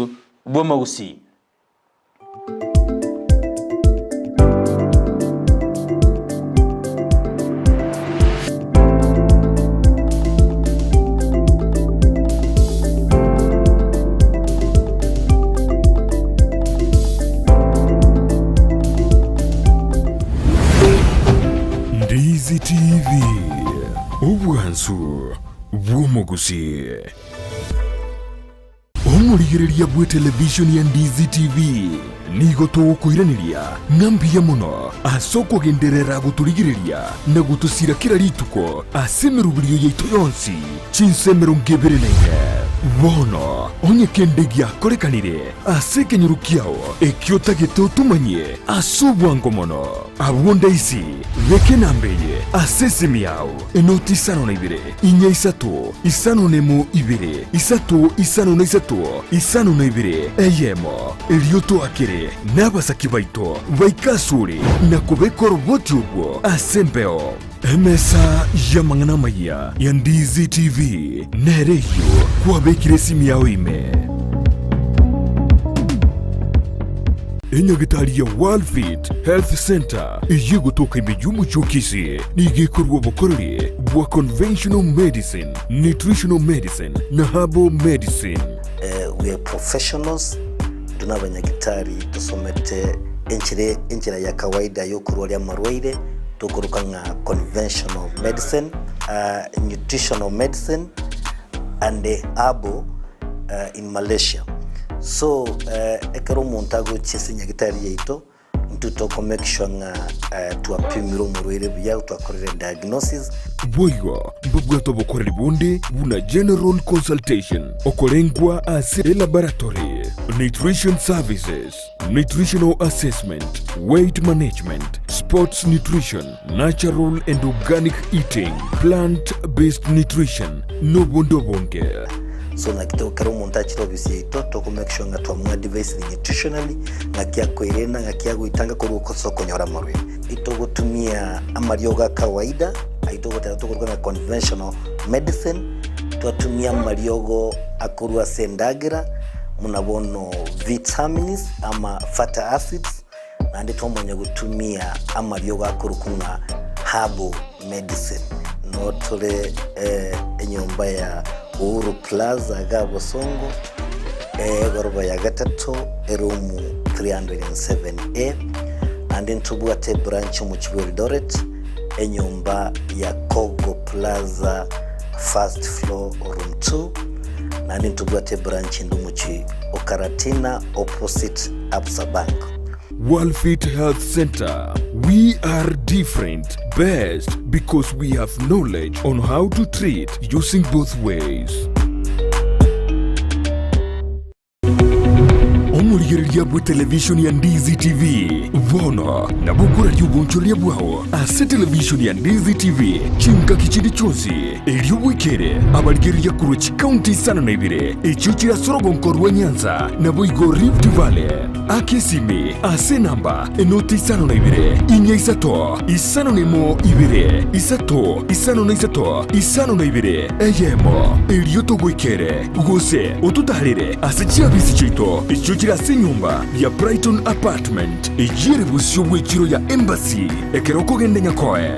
bw'omogusii. Ndizi TV, obwansu bw'omogusii. Omorigereria bw'etelevishoni ya Ndizi TV nigo togokoiraneria ng'a mbuya mono ase okogenderera gotorigereria na gotosira kera rituko ase emeroberio yaito yonsi chinsa 24. Bono onye kende giakorekanire ase ekenyoro kiao ekio otagete otomanyie ase obwango mono, abwo ndaisi beka enamba eye ase esimi yao. Enoti isano na ibere, inya isato, isano nemo ibere, isato isano na isato, isano na ibere, eyemo. Erio toakere nabasaki baito baike asore na kobeka oroboti orwo ase embeo. Emesa y'amang'ana amayia ya Ndizi TV nere eyio kwabekire esimi yao ime. Enyagitari ya Worldfit Health Center eyio egotoka ime y'omochie o Kisii nigo ekorua obokoreri bwa conventional medicine, nutritional medicine na herbal medicine. We are professionals, intwe nabanyagitari tosomete enchera enchera ya kawaida yokorwaria amarwaire tokoroka ng'a conventional medicine, nutritional medicine and herbal in Malaysia. So ekero omonto agochia ase nyagitari yaito, intwe toko make sure ng'a twapimire omorwaire buya, twakorire diagnosis. Boigo mbabwate obokoreri bonde buna general consultation, okorengwa ase elaboratory, nutrition services, nutritional assessment, weight management, sports nutrition, natural and organic eating, plant based nutrition, nobonde obonge. So naki to ekero omonto achire ofisi yaito toko make sure ng'a twamoadvisire nutritionally, ng'aki akoerenda, ng'aki agoitanga korwa ase okonyora amarwaire. Itogotumia amariogo a kawaida ayio togoteba tokoruga ng'a conventional medicine, twatumia amariogo akorwa ase endagera buna bono vitamins ama fatty acids, Naende twamanya gotumia amariogo akorokwa ng'a herbal medicine. Noo tore enyomba ya Uhuru Plaza iga Bosongo, egoroba ya gatato, eroom 307A. Naende ntobwate ebranch omochie bwa Eldoret, enyomba ya Kogo Plaza first floor room 2. Naende ntobwate ebranch ende omochie o Karatina opposite Absa Bank. Worldfit Health Center, we are different, best because we have knowledge on how to treat using both ways. Omorigereria bwe televishoni ya Ndizi TV bono nabo okoraria obonchoreria bwao ase televishoni ya Ndizi TV chingaki chinde chionsi erio bwekere abarigereria korwa chikaunti isano na ibere echio chire ase orogonko rwa Nyanza naboigo Rift Valley. Aka esimi ase enamba enoti isano na ibere, inya isato, isano na emo ibere, isato, isano na isato, isano na ibere, eyemo, erio togoikere, gose ototaarere ase chiabisi chiaito echio chire ase enyomba ya Brighton Apartment, eyio ere bosio bw'echiro ya Embassy, ekero okogenda Nyakoe.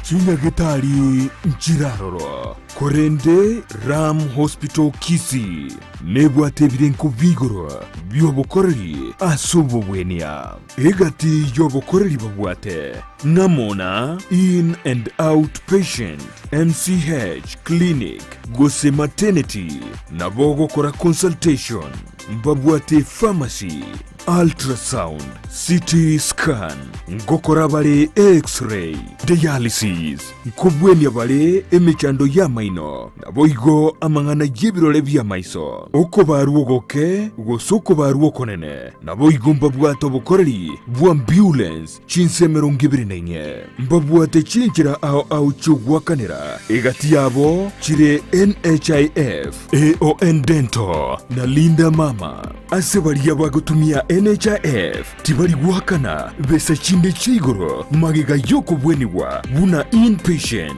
Chinyagetari nchiraroro. Korende Ram Hospital Kisii nebwate ebirenko bi'igoro bi'obokoreri ase obobwenia. Egati y'obokoreri babwate ng'amo na In and Out Patient, MCH Clinic gose Maternity, nabo ogokora consultation, mbabwate pharmacy. Ultrasound, CT scan, ngokora bare X-ray, dialysis, nkobwenia bare emechando y'amaino, naboigo amang'ana y'ebirore bi'amaiso, okobarwa ogoke gose okobarwa okonene, naboigo mbabwate obokoreri bw'ambulance chinse 24. Mbabwate chinchera ao ao chi'ogoakanera, egati yabo chire NHIF, AON Dental, na Linda Mama. Ase baria bagotumia NHIF tibari goakana besa chinde chia igoro magega y'okobwenigwa buna inpatient.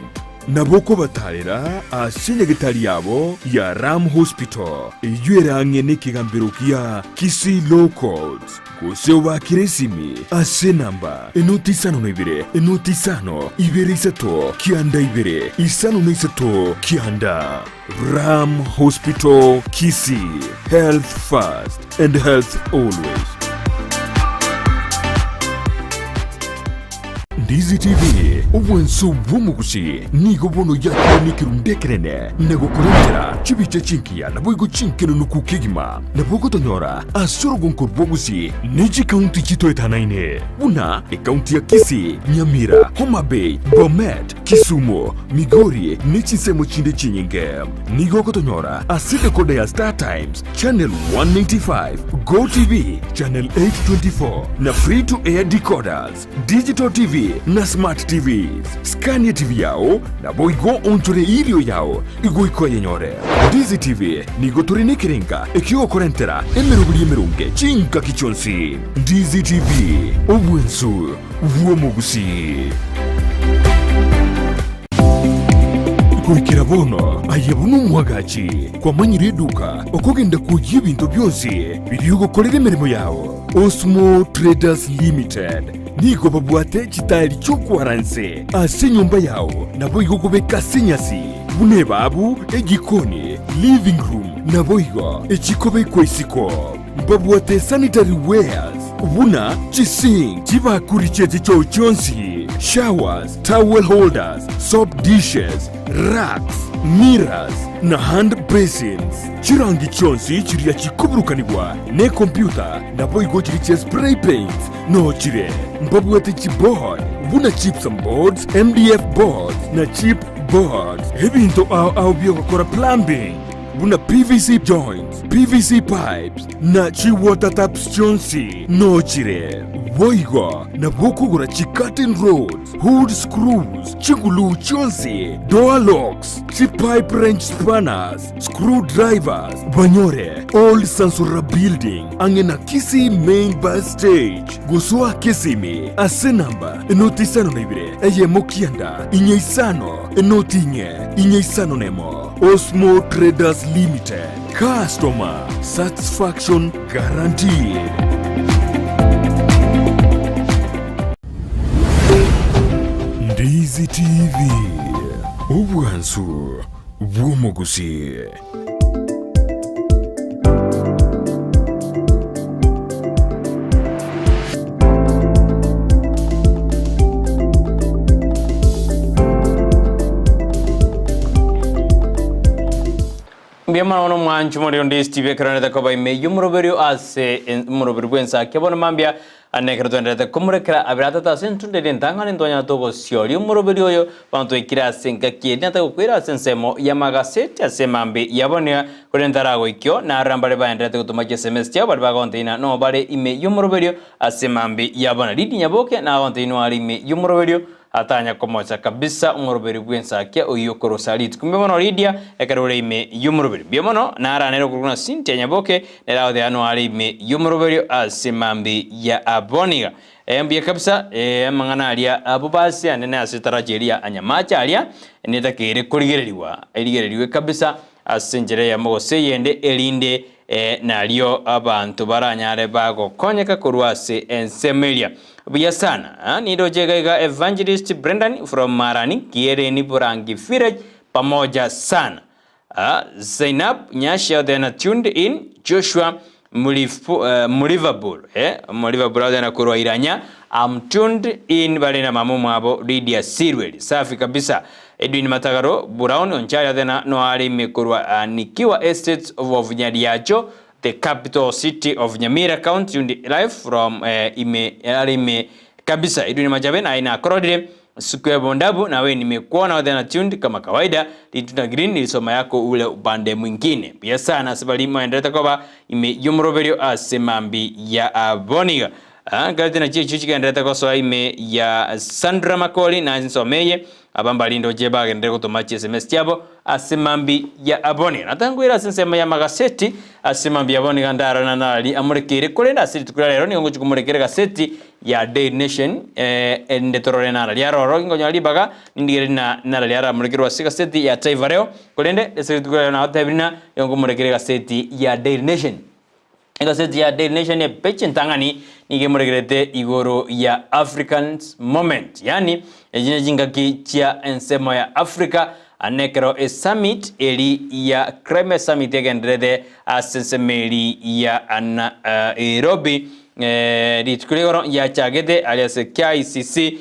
Nabo okobatarera ase nyagetari yabo ya Ram Hospital eyio ere ang'e nekegambero gia Kisii Law Courts, gose obaakere esimi ase enamba enoti isano na ibere enoti isano ibere isato kianda ibere isano na isato kianda. Ram Hospital Kisii, health first and health always. Ndizi TV, obwanso bw'omogusi nigo bono yakire nekerundu ekenene na gokorentera chibicha chingiya naboigo chinkenunuku kegima. Nabo ogotonyora ase orogonko rw'ogusi ne chikaunti chitoetanaine buna ekaunti ya Kisii, Nyamira, Homa Bay, Bomet, Kisumu, Migori ne chinsemo chinde chinyinge. Nigo ogotonyora ase decoder ya Star Times, Channel 195, Go TV, Channel 824 na Free to Air decoders, Digital TV na Smart TVs. Skania TV yao naboigo onchore erio yao igoika oyenyore. Ndizi TV nigo tore nekerenga ekiogokorentera emeroberi emeronge chingaki chionsi. Ndizi TV, obwensu bw'omogusii. Goikera bono aye buna omwagachi kwamanyire eduka okogenda koyia ebinto bionsi biria ogokorera emeremo yao. Osmo Traders Limited nigo babwate chitaeri chi'okwara nse ase enyomba yao naboigo kobeka ase enyasi buna ebabu, ejikoni, living room naboigo echikobekwa isiko. Mbabwate sanitary wares buna chisink, chibakuri chie chichoo chionsi, showers, towel holders, soap dishes, racks, mirrors, na hand basins. Chirangi chionsi chiria chikoburukanigwa nekompyuta naboigo chiria chia spray paints noo chire. Mbabwate chiboard buna gypsum boards, MDF boards na chip boards. Ebinto ao ao biogokora plumbing. Buna PVC joints, PVC pipes, na chi water taps chionsi nochire. Boigo nabo okogora chi curtain rods, hood screws, chiguluu chionsi, door locks, chi pipe wrench spanners, screw drivers, banyore Old Sansora Building ang'e na Kisii Main Bus Stage. Gosoa Kisimi ase namba enoti isano na ibere eyemo kianda inye isano enoti inye inye isano nemo. Osmo Traders Limited, customer satisfaction guaranteed. Ndizi TV, obwansu bw'omogusii. Mbuya mono bono omwancho more onde Steve ekero nete koba ime y'omoroberio ase omoroberi bw'ensaki bono mambia Ane ekero twenderete komorekera abere atato ase entunda eria entang'ani ntwanyare togosioria omoroberi oyo, bono twaikire ase engaki eria nataka gokwera ase ensemo y'amagaseti ase emambia yabonia, korende ntaragoikio, narora mbare baenderete gotoma chiSMS chiabo baria bagonteina noo bare ime y'omoroberio ase emambia yabonia. Lydia Nyaboke nagonteini are ime y'omoroberio atanya komocha kabisa omoroberi bw'ensakia oyio okorosa rituko. Mbuya mono Lydia ekero ore ime y'omoroberi. Mbuya mono naranere okorokwa na Cynthia Nyaboke Nere agoteba noare ime y'omoroberio ase mambi ya aboniga. Eh, mbuya kabisa, eh, amang'ana aria abwo base anene ase etaracha eria anyamache aria netakeire korigererigwa, erigererigwe kabisa ase enchera eyemo gose eyende, erinde eh, nario abanto baranyare bagokonyeka korwa ase ensemo eria. Buya sana. Ah, nindoche iga iga Evangelist Brendan from Marani, Kiereni Borangi Village, pamoja sana. Zainab Nyasha then tuned in Joshua Muliverpool eh Muliverpool then korwa Iranya I'm tuned in bare na mama omwabo Lydia Sirweli safi kabisa Edwin Matagaro Brown Onchari then no are ime korwa Nikiwa Estates of Nyariacho. the capital city of Nyamira County tuned live from ime are ime kabisa. Edwin Machabe naye nakororire siku ya bondabu nawe nimekuona wote tuned kama kawaida. Lituna Green nilisoma yako ule upande mwingine. Pia sana ase maendeleo koba ime yomroberio ase mambi ya aboniga. Ngati na chichi chigenderete gosoa ime ya Sandra Makoli na nsomeye abambalindo je bagendere gotoma chi SMS chiabo ase mambi ya aboni. Natangwira ase nsemo ya magaseti ase mambi ya aboni gandara na nali amurekere korenda ase rituko ria rero nigo ngochi gaseti ya Daily Nation ende torore nara riaroro ngonya ribaga nindigere na nara riaramurekerwa ase gaseti ya Taifa Leo korende ase rituko ria rero natebirina nigo nkomurekere gaseti ya Daily Nation. Egazeti ya Daily Nation epeche ntang'ani nigo emoregerete igoro ya Africans Moment, yani ejine chingaki chia ensemo ya Africa anekero e summit eri ya Climate Summit egenderete ase ensemo eri ya Nairobi rituko rigoro yachagete ari ase KICC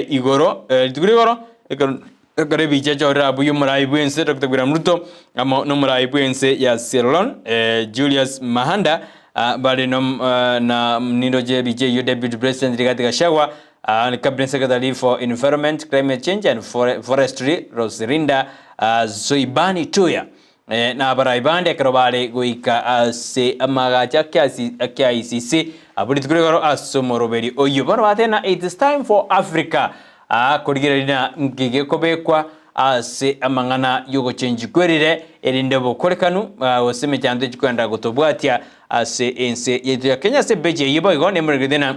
igoro rituko rigoro ekero ebicha chorera abu y'omorai bwense Dr. William Ruto amo n'omorai bwense ya Sierra Leone Julius Mahanda bari no na nindo je ebicha eywo Deputy President Rigathi Gachagua Cabinet Secretary for Environment, Climate Change and Forestry Roserinda Zoibani Tuya na abarai bande ekero bare goika ase amagacha KICC abwo rituko rigoro ase omoroberi oyo bono batena it is time for Africa korigereria ngige kobekwa ase amang'ana yogochenji kwerire erinde bokorekanu gose emechando echikwenda gotobwatia ase ense yetu ya Kenya ase beji eywo boigo nemoregete na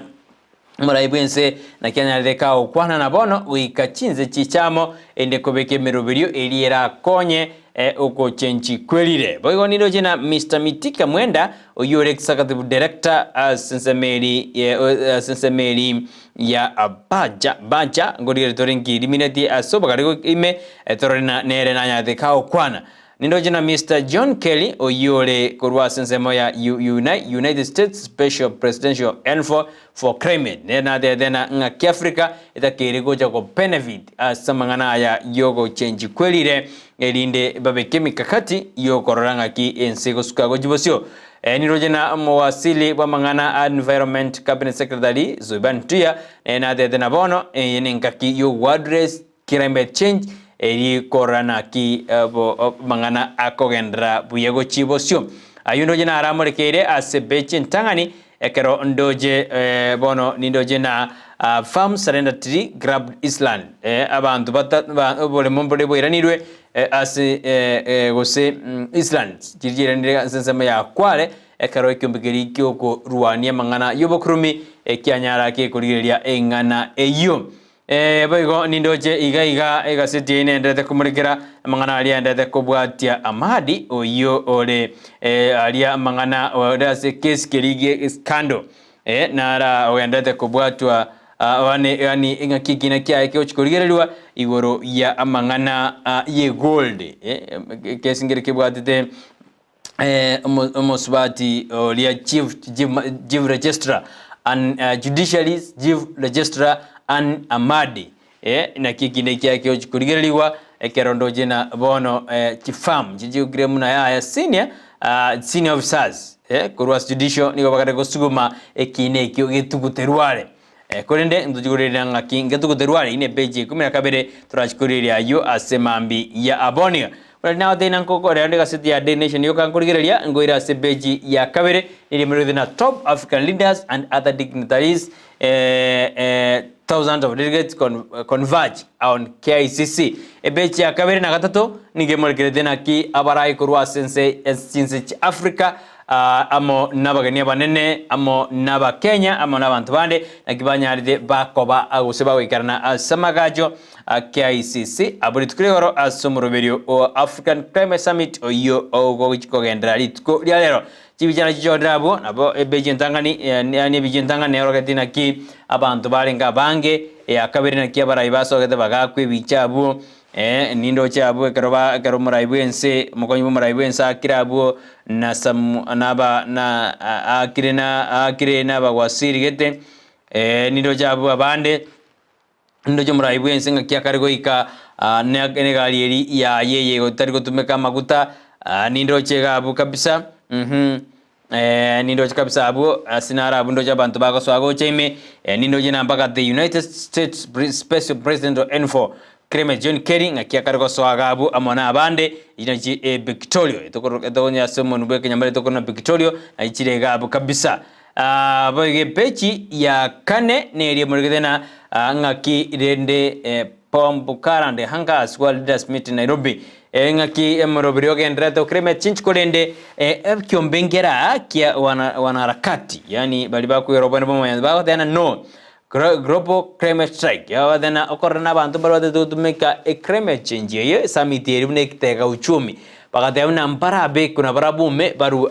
morai bwense na kianyarire kagokwana na bono goika chinse chichamo ende kobeka emeroberio eri erakonye okochenji kwerire boigo niroche na Mr. Mitika Mwenda oyo ore executive director ase ensemeri ya Baja Baja ngorigere tore nkirimineti ase obogare ime torore nere nanyarete kagokwana. Nindoche na Mr. John Kelly oyore korwa ase ensemo ya United States Special Presidential Envoy for Climate nere natete na ng'a kiafrika etakere gocha go benefit ase amang'ana aya yogochenji kwerire erinde babeke emikakati yokorora ng'aki ense gosuka gochi bosio. Niroche na mowasili bwa amang'ana Environment Cabinet Secretary Zoiban Tuya natete na bono eye nengaki yogo address climate change eri korora naki mang'ana akogendera buya gochi bosio. Aywo ndoche naramorekeire ase bechi entang'ani ekero ndoche bono nindoche na farm surrender tree grab Island abantu oboremo mbore bwairanirwe ase gose Island chiri chiairanire ase ensemo ya Kwale ekero ekiombe keria giokorwania amang'ana yobokurumi ekianyara gekorigereria eng'ana eywo. Boigo nindoche iga iga egaseti eye nenderete komorekera amang'ana aria aenderete kobwatia Amadi oyo ore aria amang'ana ore ase kesi keria scandal nara ogenderete kobwatwa yani eng'aki ekina kiaye kegochi korigereriwa igoro ya amang'ana ye gold kesi ngere kebwatete omosubati oria chief registrar and judiciary chief registrar Ann Amadi naki ekina kiaye kegochi korigereriwa ekero ndoche na bono chifarm chichiokire muna yaya senior senior officers korwa judicial nigo bagare gosuguma ekina ekio getuguterware korende ntochigorerera ng'aki ngetuguterware ine page 12 torachikorireria aywo ase mambi ya abonia. Ore nagoteina nkokorera nde gaseti ya Daily Nation yoka nkorigereria ngoira ase page ya kabere niri emerogete na top African leaders and other dignitaries thousands of delegates converge on KICC. Epeji ya kabere na gatato nigo emorekerete naki abarai korwa ase ense chinse chia Africa amo nabageni abanene amo nabakenya amo nabanto bande naki banyarire bakoba gose bagoikarana ase amagacho KICC abo rituko rigoro ase omoroberio o African Climate Summit oyo ogochikogendera rituko ria rero. Chibichana chichorera abwo nabo epeji entang'ani yani ebicha entang'ani erogete naki abanto barenge abange ya kabere naki abarai basogete bagakwa ebicha abwo nindoche abwo ekero ekero omorai bwense omokonyi bwa omorai bwense akire abwo na samu naba na akire na akire nabagwasiri gete nindoche abwo abande nindoche omorai bwense ng'aki akare goika negari eri yaye eye gotari gotumeka amaguta nindoche iga abwo kabisa. Nindoche kabisa abwo ase naro abwo ndoche abanto bagosoa gocha ime, nindoche na mpaka the United States Special President Envoy Clement John Kerry ng'aki akare gosoa iga abwo amo na abande, echi nachi Victorio etokonya ase omonwe bwa ekenyamare tokorwa na Victorio nachi chire iga abwo kabisa. Boigo epeji ya kane neria emoregete na ng'aki rende Pomb Current Hangers World Leaders Meet Nairobi. Eng'aki emoroberi ogendererete okeremia chinchi korende ekiombe nkera kia wanaharakati yaani baria bakwera obonene bw'omonyansi bagoteba no global climate strike bagoteba ng'a okorora na abanto mbare batagete gotumeka eclimate change eye esummit eria buna ekitega uchumi bagateba buna mbarabekwe na barabwo barue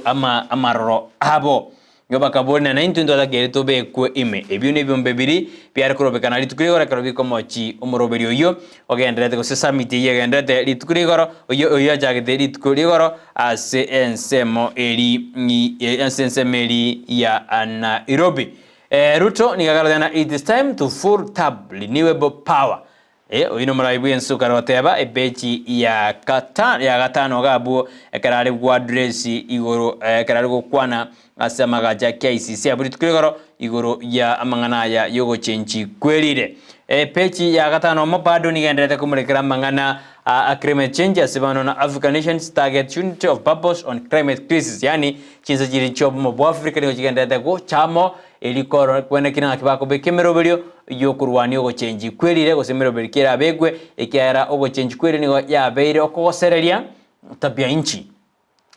amaroro abo. Igo bakaboria, Na intwe ntwatakeire tobekwe ime. Ebio nebiombe biria biare korobekana rituko rigoro ekero bikomochi omoroberi oyio ogendererete, gose summit eyio egendererete rituko rigoro, oyio oyio achagete rituko rigoro ase ensemo eri ase ensemo eri ya Nairobi. Ruto nigo agaroteba ng'a it is time to full tap renewable power. Oyio nomoraai bw'ense okare goteba epeji ya gata ya gatano iga abwo ekero are goaddress igoro ekero are gokwana ase amagacho a KICC abwo rituko rigoro igoro ya amang'ana aya yogochenchi kwerire. Epeji ya gatano omo bado nigo enderete komorekera amang'ana a climate change ase bono na African nations target unity of purpose on climate crisis yaani chinse chiria chiobomo bwa Africa nigo chigenderete gocha amo Erio korora kwenekire ng'aki bakobeka emeroberio y'okorwania ogochenchia kwerire, gose emeroberio ki erabekwe, ekiagera ogochenchia kwerire nigo yabeire okogosereria tabia inchi,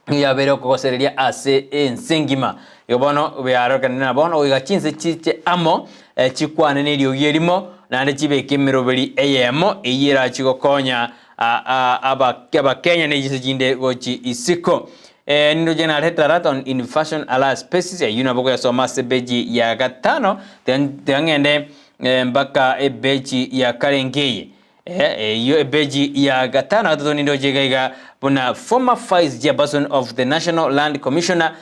nigo yabeire okogosereria ase ense engima. Igo bono biarorekana ng'a bono goika chinse chiche amo, chikwane na eriogi erimo, naende chibeke emeroberi eyemo, eyio erachie gokonya Abakenya ne chinse chinde gochia isiko. Nindoche narete alert on invasion alert species eyio nabo okoyesoma ase epeji ya gatano tiga ng'ende mpaka epeji ya karenge eye. Eyio epeji ya gatano gatato nindoche iga iga buna former vice chairperson of the National Land Commissioner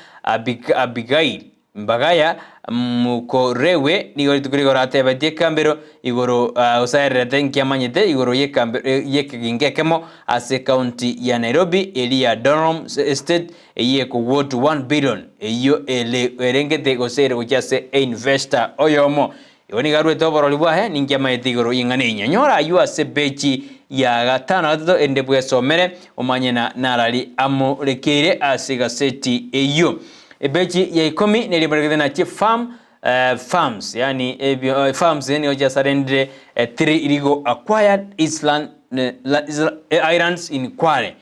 Abigail Mbagaya mokorewe nigo rituko rigoro atebetie ekambero igoro osaererete nkiamanyete igoro y'ekegingo ekemo ase ekaunti ya Nairobi eria ya Donholm Estate eyio ekogwotwa 1 billion eyio erengete gose ere gochia ase einvestor oyomo. Igo nigo aruete oborori bwaye ninkiamanyete igoro y'eng'ana eye. Nyora ayio ase peji ya gatano na gatato erinde bwesomere omanye na narari amorekeire ase egaseti eyio. Epeji ya ikomi neria emorekete na chifarm farms yaani ebio farms nigo chiasarendire three illegal acquired island islands in Kwale.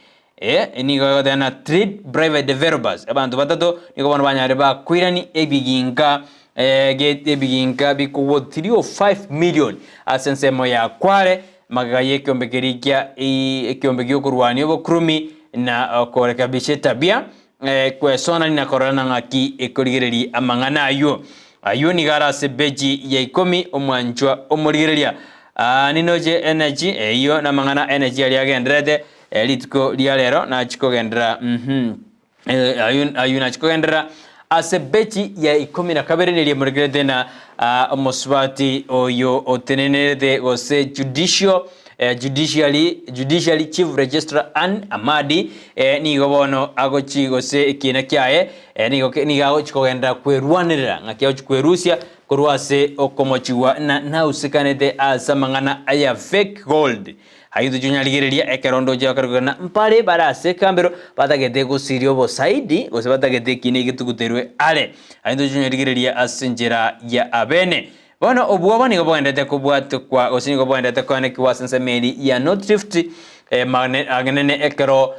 Nigo egoteba na three private developers abanto batato nigo bono banyare bakoirani ebiginka ebiginka bikogwa 305 million ase ensemo ya Kwale magega y'ekiombe keria kia ekiombe gi'okorwania obokurumi na okorekebisha etabia Kwesonani na kororana ng'aki ekorigereria amang'ana ayio. Ayio nigo are ase peji ya ikomi omwanchwa omorigereria. Aa ninoche energy eyio namang'ana energy aria agendererete rituko ria rero nachi kogenderera uhum ayio ayio nachi kogenderera ase peji ya ikomi na kabere neria emorigererete na omosubati oyo otenenerete gose judicial Judiciary, Judiciary Chief Registrar Anne Amadi nigo bono agochi gose ekiina kiaye nigo nigo agochi kogenderera kwerwanerera ng'aki agochi kwerusia korwa ase okomochigwa na nausekanete ase amang'ana aya fake gold. Ayio tochonyarigereria ekero ndoche bakarokana mbare bare ase ekambero batagete gosiria obosaidi gose batagete ekiina egetuguterwe are. Ayio tochonyarigereria ase enchera ya abene. Bono obwoba nigo bogenderete kobwatekwa, gose nigo bogenderete koenekigwa ase ensemo eria ya North Rift, ang'e ekero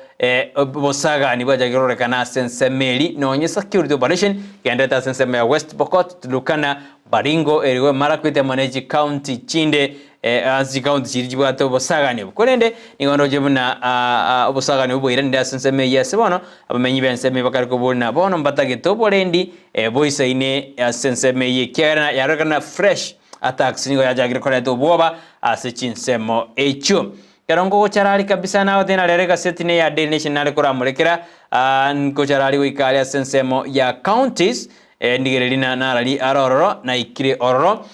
obosagani bwachakire kororekana ase ensemo eria, nonye security operation egendererete ase ensemo ya West Pokot, Turkana, Baringo, Elgeyo Marakwet amo ne chicounty chinde ase chicounty chiria chibwate obosagani obo. Korende nigo ndoche buna obosagani obo bwairanire ase ensemo eyio ase bono abamenyi b'ensemo eyio bakare koboria na bono mbatagete oborendi Boisaine ase ensemo eyio ekiagera yarorekana fresh attacks nigo yachakire koreta obwoba ase chinsemo echio. Ekero nkogochara aria kabisa nagotebia na rero egaseti ne ya Daily Nation nare koramorekera nkochara aria goika aria ase ensemo ya counties ndigererie na narari are ororo naikire ororo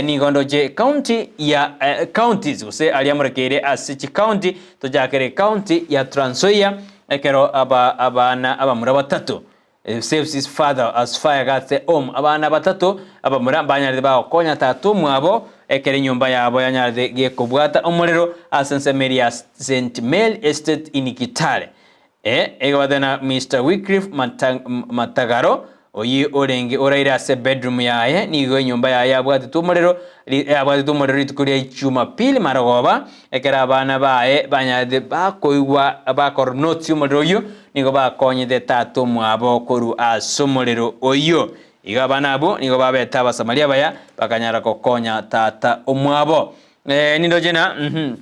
nigo ndoche county ya counties gose aria amorekeire ase chicounty tochakere county ya Trans Nzoia ekero aba abana abamura batato. Saves his father as fire gets the home Abana batato abamura mbanyarete bagokonya tata omwabo ekero enyomba yabo yanyarete gekobwata omorero ase ensemo eria ya St Mary Estate in Kitale. Eh, egobate na Mister Wycliffe Mata- Matagaro oyio orenge oraire ase bedroom yaye nigo enyomba yaye yabwatetwe omorero ri- yabwatetwe omorero rituko ria Jumapili marogoba ekero abana baye banyarete bakoigwa bakoronotia omorero oyio Nigo bakonyete tata omwabo korwa ase omorero oyio. Igo abana abwo nigo babete Abasamaria abaya, bakanyara gokonya tata omwabo. Eh, nindoche na mhm,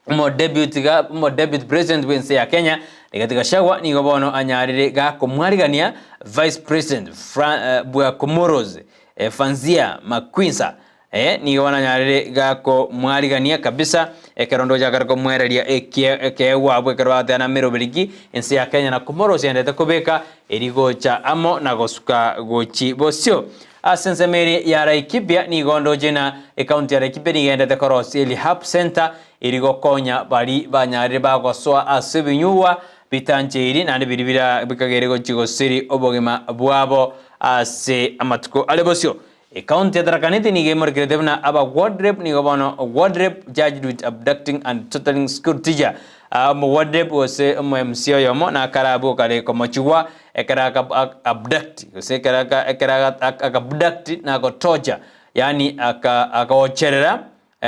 omodeputy ga omodeputy president bw'ense ya Kenya Rigathi Gachagua nigo bono anyarire gakomwarigania vice president Fra, eh, bwa Comoros eh, Fanzia Makwinsa Ee, nigo bananyarire gakomwarigania kabisa, ekero ndoche akare komwereria ekie ekeegwa abwo ekero bagoteana ameroberi ki ense ya Kenya na komorosia endete kobeka eri gocha amo na gosuka gochi bosio. Ase ensemo ere ya Laikipia nigo ndoche na ecounty ya Laikipia nigo endete korosia erehab center eri gokonya bari banyarire bagosoa ase ebinyugwa bitancheiri naende biri bira bikagere gochi gosiri obogima bwabo ase amatuko are bosio. Ekaunti ya Tharaka Nithi nigo emorekerete buna aba ward rep nigo bono ward rep charged with abducting and torturing school teacher. Ah, omo ward rep gose omo MC oyomo nakare abwo kare komochigwa ekero aka abduct gose ekero aka ekero aka abduct na gotorture yaani aka akaocherera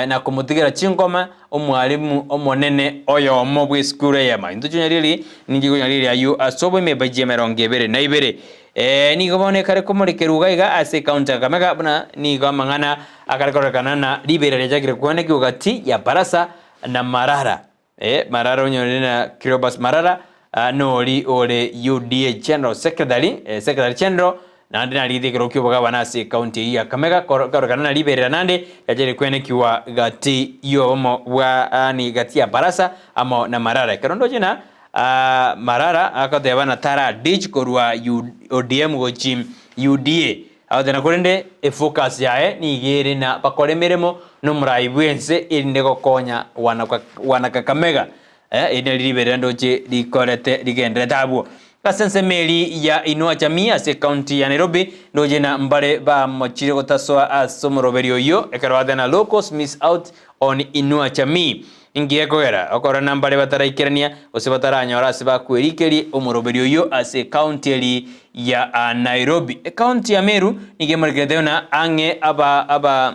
na komotigera chinkoma omwalimu omonene oyomo bw'esukuru eyemo. Intwe chonyariri ninki konyariri ayio ase oboime ebaji emerongo ebere na ibere. Ee, nigo bono ekare komorekerwa iga iga ase ekaunti ya Kakamega buna nigo amang'ana akare kororekana na ribeera riachakire kwenekigwa gati ya Barasa na Marara. Ee, Marara onyorire na Cleopas Marara, ah, nori ore UDA General Secretary, eh, Secretary General, naende narigete ekero ki'obogabana ase ekaunti eyio ya Kakamega, koro- kororekana na riberera naende riachire kwenekiwa gati y'obomo bwa yaani gati ya Barasa amo na Marara. Ekero ndoche na ah, Marara agoteba na tara ditch korwa U ODM gochi UDA, Agoteba korende efocus yaye nigo ere na bakore emeremo nomorai bwense erinde gokonya wana Kakamega. Eri nario riberera ndoche rikorete rigenderete abwo. Ase ensemo eri ya Inua Jamii ase ecounty ya Nairobi ndoche na mbare bamochire gotasoa ase omoroberi oyio ekero bagoteba na locals miss out on Inua Jamii. Inki gekogera okorora na mbare bataraikerania gose bataranyora ase bakwerikeria omoroberi oyio ase ecounty eri ya Nairobi? Ecounty ya Meru nigo emorekerete buna ang'e aba aba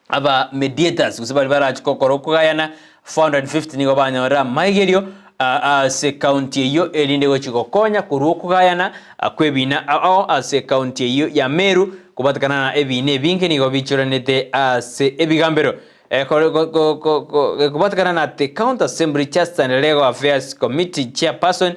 aba mediators gose baria barache gokora okogayana 450 nigo banyorire amaigerio ase ecounty eyio erinde gochia gokonya korwa okogayana kw'ebina ao ase ecounty eyio ya Meru kobatekana na ebina ebinge nigo bichoranete ase ebigambero. Gekobwatekana na The County Assembly Justice and Legal Affairs Committee Chairperson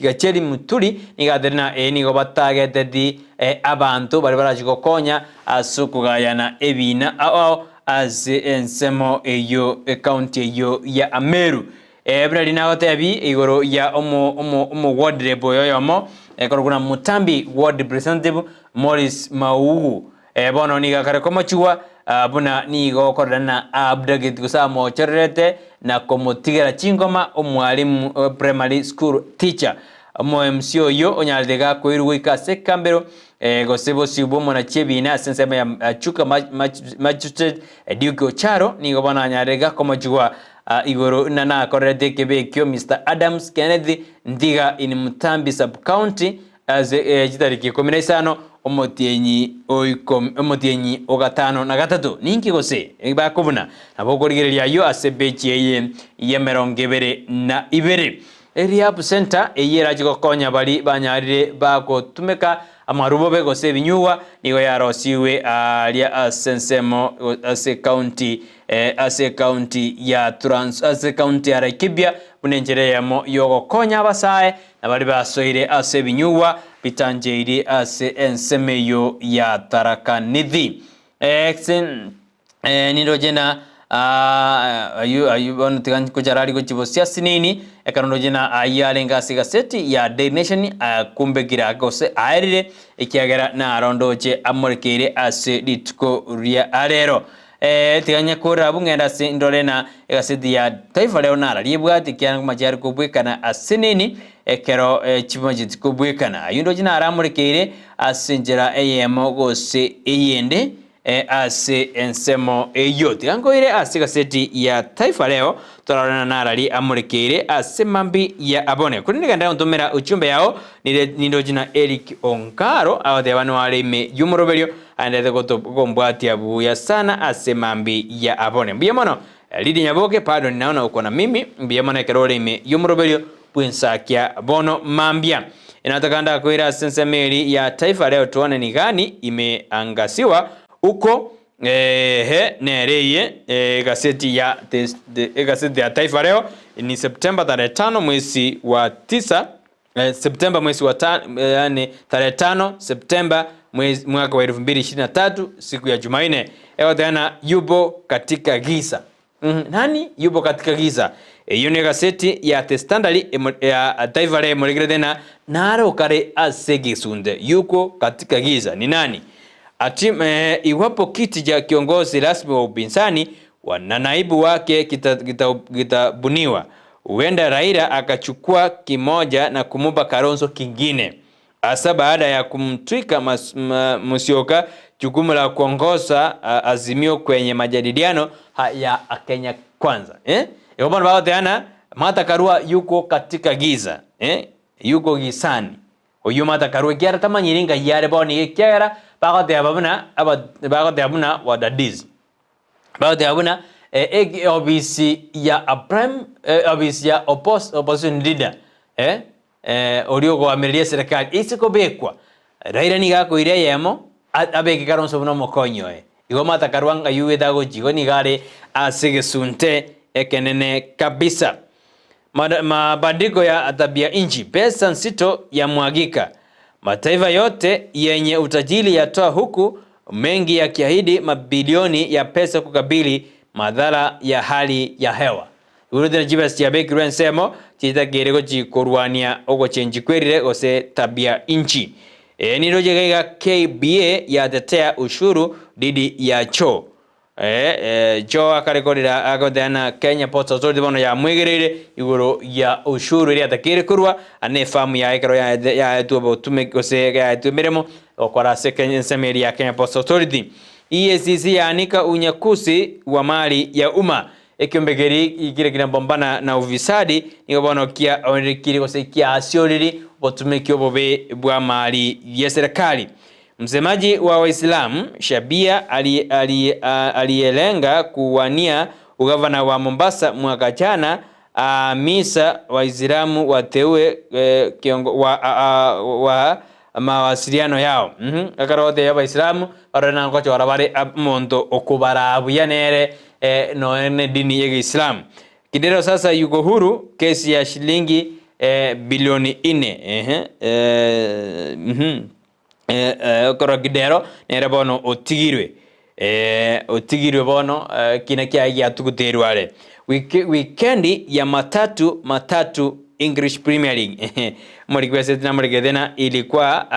Gacheri Muturi nigo aterire ng'a ee nigo batageteti abanto baria barache gokonya ase okogayana ebina ao ao ase ensemo eyio ecounty eyio ya Meru. Buna riria nagotebi igoro ya omo omo omo ward rep oyo oyomo ekorokwa na Mutambi Ward Representative Morris Maugu Bono nigo akare komochigwa, buna nigo okorora na abducted gose amochorerete na komotigera chingoma omwalimu primary school teacher. Omo MC oyio onyarete gakoirwa goika ase ekambero gose bosio bw'omonachi ebiina ase ensemo ya Chuka Magistrate Duke Ocharo nigo bono anyarire gakomochigwa igoro na nakorerete ekebe ekio Mister Adams Kenneth Nthiga in Mutambi sub county Ase chitariki ikomi na isano omotienyi o ikomi omotienyi o gatano na gatato. Ninki gose bakobuna? Nabo okorigereria ayio ase epeji eye y'emerongo ebere na ibere. Rehab Centre eyio erache gokonya baria banyarire bagotumeka amarubobe gose ebinyugwa nigo yarosigwe aaria ase ensemo ase ecounty ase ecounty ya Trans ase ecounty ya Laikipia buna enchera eyemo y'ogokonya abasae Na baria basoire ase ebinyugwa bitancheiri ase ensemo eyio ya Tharaka Nithi. Nindoche na ayio ayio bono tiga nkochararia gochia bosia asinini, ekero ndoche na ayio arenge ase egaseti ya Daily Nation akumbekire ake gose aerire, ekiagera naro ndoche amorekeire ase rituko ria arero. Eh, tiga nyakorere abwo ng'ende ase ndore na egaseti ya Taifa Leo nara riebwati ekiagera ngomache are kobwekana ase nini ekero eh, chimacheti kobwekana. Ayio ndoche naramorekeire ase enchera eyemo gose eyende eh, ase ensemo eyio. Tiga nkoire ase egaseti ya Taifa Leo torarore na narari amorekeire ase mambi ya abone. Korende genda gontomera uchumbe yao nire nindoche na Eric Onkaro agoteba noare ime y'omoroberio Aendete gotogombwatia buya sana ase mambi ya abone. Mbuya mono Lydia Nyaboke, pardon naona uko na mimi. Mbuya mono ekero ore ime y'omoroberio bw'ensakia bono mambia. Enataka ndakoira ase ensemo eri ya Taifa Leo tuone ni gani imeangasiwa uko ehe nere eye egaseti ya egaseti ya Taifa Leo ni Septemba tarehe tano mwezi wa tisa Septemba mwezi wa yani tarehe tano Septemba mwezi, mwaka wa 2023 siku ya Jumanne. Egotebana yupo katika giza. Mm, nani yupo katika giza? Eyio ne gaseti ya The Standard ya Taifa Leo emorekerete na naro kare ase gesunte yuko katika giza ni nani? Ati, eh, iwapo kiti cha kiongozi rasmi wa upinzani na naibu wake kitabuniwa kita, kita Huenda Raila akachukua kimoja na kumupa Kalonzo kingine, hasa baada ya kumtwika Musyoka jukumu la kuongoza Azimio kwenye majadiliano ya Kenya Kwanza. Eh? Igo bono bagoteana Martha Karua yuko katika giza eh? Yuko gizani oyio Martha Karua ekiagera tamanyiri ngai are bono iga ekiagera bagoteba buna bagoteba buna wadadisi Bagoteba buna ofisi ya prime ofisi ya opposition leader oria ogoamireria eserekari ase kobekwa Raila nigo akoira eyemo abeke Kalonzo buna omokonyi oye. Igo Martha Karua ng'ai oigwete agochia igo nigo are ase egesunte ekenene kabisa. Mabadiliko ya tabia nchi, pesa nzito yamwagika. Mataifa yote yenye utajiri yatoa huku mengi yakiahidi mabilioni ya pesa kukabili madhara ya hali ya hewa. Igoro tena chibesa chiabekirwe ensemo chitakeire gochi korwania ogochenchi kwerire gose tabia inchi. Eye niroche iga iga KBA yatetea ushuru dhidi ya choo. Joe akare korera agoteba na Kenya Ports Authority bono yamwegereire igoro ya ushuru eria atakeire korwa ane efamu yaye ekero yaetwe obotume gose yaetwe emeremo gokora ase Kenya ensemo eria ya Kenya Ports Authority. EACC yaanika unyakusi wa mali ya umma ekiombe keria kire kinabombana na ufisadi nigo bono kiaonerekire gose kiasioriri obotumeki obobe bwa mali yeserikali. Msemaji wa Waislamu Shabia aliyelenga kuwania ugavana wa Mombasa mwaka jana aamisa Waislamu wateue kiongo, wa, a, wa mawasiliano yao. Mm -hmm. Ekero gotebia Abaisilamu barore na ngochora bare omonto okobaraa buya nere eh, noe ne dini ya Kiislamu. Kidero sasa yuko huru kesi ya shilingi eh, bilioni ine. Eh, eh, mm -hmm. Ekero Kidero nere bono otigirwe otigirwe bono ekina kiaye giatuguterwe are. Wikendi ya matatu matatu English Premier League Omoriki namorikete na ilikuwa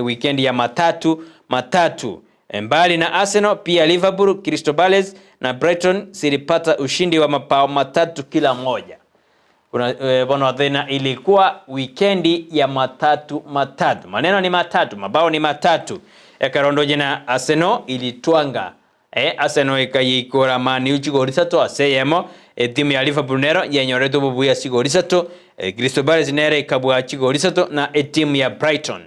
wikendi ya matatu matatu. Mbali na Arsenal pia Liverpool, Crystal Palace na Brighton zilipata ushindi wa mabao matatu kila moja. Bono Athena ilikuwa wikendi ya matatu matatu, maneno ni matatu, mabao ni matatu. Ekero ndoche na Arsenal ilitwanga Arsenal ekayeikora Man U chigori isato ase eyemo, etimu ya Liverpool nero yenyorete obobui ase chigori isato, Crystal Palace nere ekabua chigori isato na etimu ya Brighton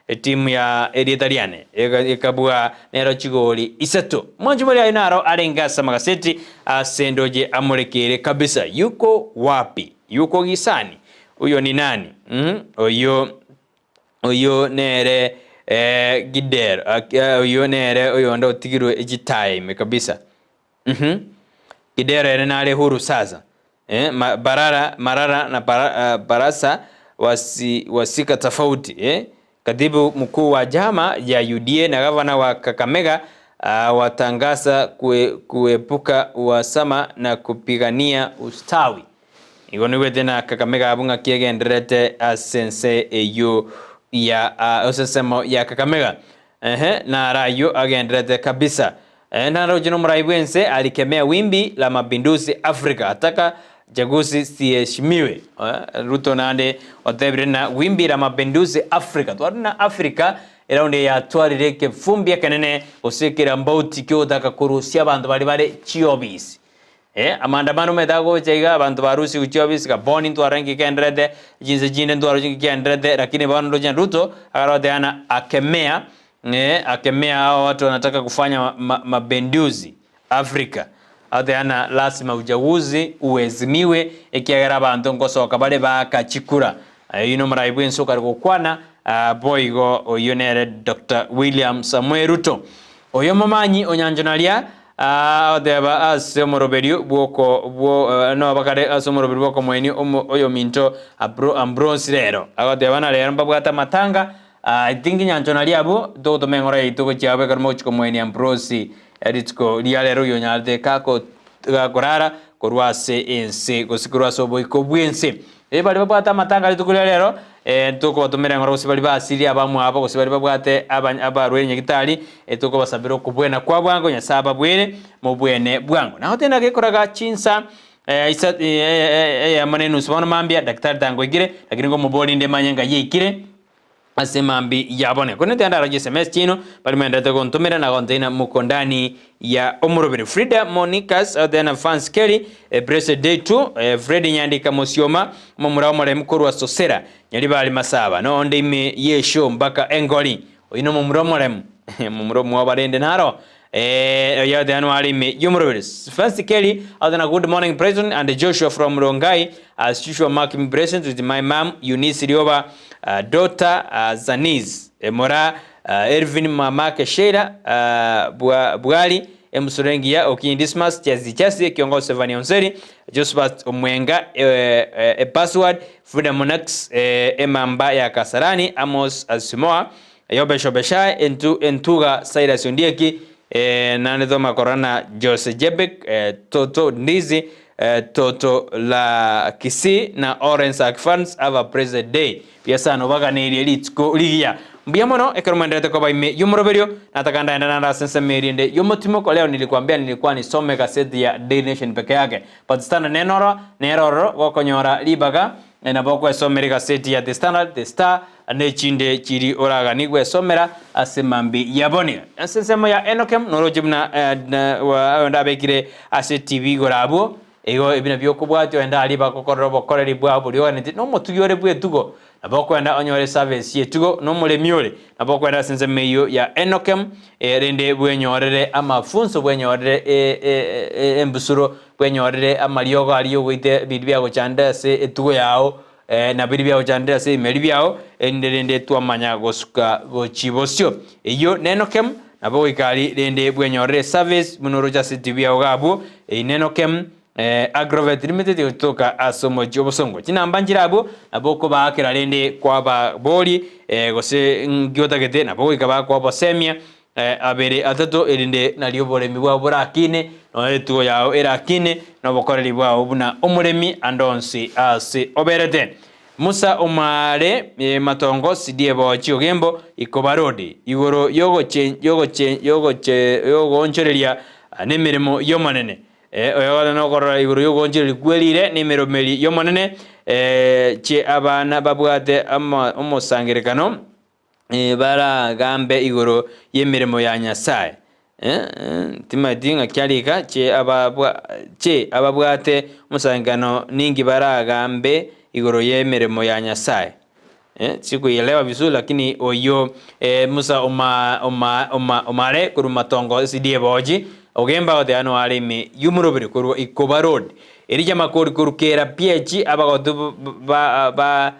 Etimu ya erieta riane ekabua nero chigori isato. Mwanchi moria aye naro arenge ase amagaseti ase endoche amorekeire kabisa. Yuko wapi? Yuko gisani? Uyo ni nani? Mm, oyo oyo nere eh, Gidero. Oyo nere oyonde otigirwe echitaya ime kabisa. Mhm. Kidero ere nare huru sasa. Eh, ma, barara, marara na para, uh, barasa wasi, wasika tofauti eh. Katibu mkuu wa chama ya UDA na gavana wa Kakamega uh, watangaza kue, kuepuka uhasama na kupigania ustawi. Igo nigwete na Kakamega abwo ng'aki egendererete ase ense eyio ya uh, ase ensemo ya Kakamega. Ehe, naro ayio agendererete kabisa. Naroche nomorai bw'ense alikemea wimbi la mapinduzi Africa ataka chaguzi ziheshimiwe. Ruto naende otebire na wimbi la mapinduzi Africa. Twarorire na Africa eraundi eye yatwarire ekefumbi ekenene gose ekerambauti kiogotaka korusia abanto baria bare chiobisi. Amaandamano omanyete agocha iga abanto barusigwe chiobisi Gabon ntwarora nki kegendererete, chinse chinde ntwarora nki kegendererete lakini bono ndoche Ruto akaroteba ng'a akemea akemea hao watu wanataka kufanya mapenduzi Africa agoteba ng'a lazima uchaguzi uheshimiwe ekiagera abanto nkosoka bare baaka chikura. Oyio nomorai bwense okare gokwana boigo oyio nere Doctor William Samoei Ruto. Oyo omomanyi onyanchonaria agoteba ase omoroberio bw'oko bwo nobakare ase omoroberio bw'okomoenia omo oyominto Abro Ambrose rero. Agoteba na rero mbabwate amatanga I think nyanchonaria abwo togotoma eng'ora yaito gochia abwo ekero mogochia komoenia Ambrose rituko ria rero oyonyarete kako gakorara korwa ase ense gose korwa ase oboiko bw'ense. Ee baria babwate amatanga rituko ria rero, tokobatomera eng'ora gose baria basirie abamwabo gose baria babwate abarwaire nyagitari, tokobasabera okobwena kwa bwango, Nyasae ababwere mobwene bwango. Nago tenda gekoraga chinsa eyemo na enusu bono mambia, daktari tangoikire, lakini ngomoborie inde manye ng'ai yaikire. Ase mambia yabone. Korende tiandaroche sms chiaino baria mwenderete gontomera na gonteina moko ndani ya omoroberi. Frida Monicas otena Fans Kelly blessed day to Fred Nyandika Mosioma omomura omoremu korwa Sosera Nyaribari Masaba nonde ime ye show mpaka engori oyio nomomura omoremu omomura omwoba rende naro oyo oteba nware ime yomoroberi. Fancy Kelly otena good morning President and Joshua from Rongai as usual mark me present with my mum Eunice Rioba Daughter Zaniz Mora Elvin Mamake Sheila Bwari Emusura engiya Okinyi Dismas Chasi Chasi Ekiongoso Sevani Onseri Josephat Omwenga Epasword Frida Monax Emamba ya Kasarani Amos Asimoa Yobeshobeshai Entuga Cyrus Ondieki Naende tomakorora na Jose Jebek Toto Ndizi Toto la Kisii na Orange Akfans have a blessed day. Buya sana obaganeirie rituko rigiya. Mbuya mono ekero mwenderete koba ime y'omoroberio nataka ndaende naende ase ensemo eria ende y'omotimoko leo nilikwambia nilikuwa nisome gazeti ya Daily Nation peke yake but Standard nenoro nere ororo gokonyora ribaga nabo okwesomera egaseti ya The Standard, The Star nechinde chiri oraganie gwesomera ase mambi yabone. Ase ensemo ya Enokem noroche buna oyonde abekire ase TV igoro abwo, igo ebi nabio okobwatia oyonde aria bagokorera obokoreri bwabo boria oganeti nomotugi ore bw'etugo, nabo okoenda onyore eservice y'etugo nomoremi ore, nabo okoenda ase ensemo eyio ya Enokem erinde bwenyorere amafunso bwenyorere embusuro bwenyorere amariogo aria ogoita ebinto biagochanda ase etugo yao na biria biagochandire ase ebimeri biao, erinde rende twamanya gosuka gochia bosio. Eyio nenokem, nabo goika aria rende bwenyorere eservice buna oroche ase etibi yao iga abwo, eyio nenokem Agrovet Limited egotoka ase omochie obosongo. Chinamba nchire abwo, nabo okobaakera rende kwababori gose nki otagete, nabo goika bakoa obosemia abere atato erinde nario oboremi bwao borakine, nonya etugo yao erakine, na obokoreri bwao buna omoremi ande onsi aase oberete. Musa omoare matongo sidie bochi ogembo ikobarodi igoro yogoonchoreria nemeremo y'Omonene. Oyo nokorora igoro y'ogoonchoreria kwerire nemeromeri y'Omonene, chie abana babwate omosangererekano. Baragambe igoro y'emeremo ya Nyasae. Timanyeti ng'aki arika, che ababwate omosangererekano ninki baragambe igoro y'emeremo ya Nyasae. Sikuielewa vizuri lakini oyio Musa omare korwa matongo esidi ebochi ogemba goteba noare ime y'omoroberi korwa ikoba road. Erija makori korwa kera piechi abagotu ba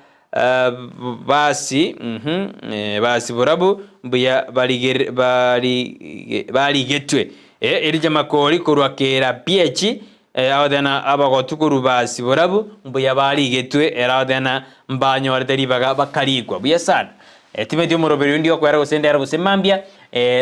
Basi basi borabu mbuya barigetwe. Erija makori korwa kera piechi agoteena abagotu korwa basi borabu mbuya barigetwe ere agoteena mbanyorete ribaga bakarikwa buya sana. Timanyeti omoroberi oyo ndiokoera gose ndero gose mambia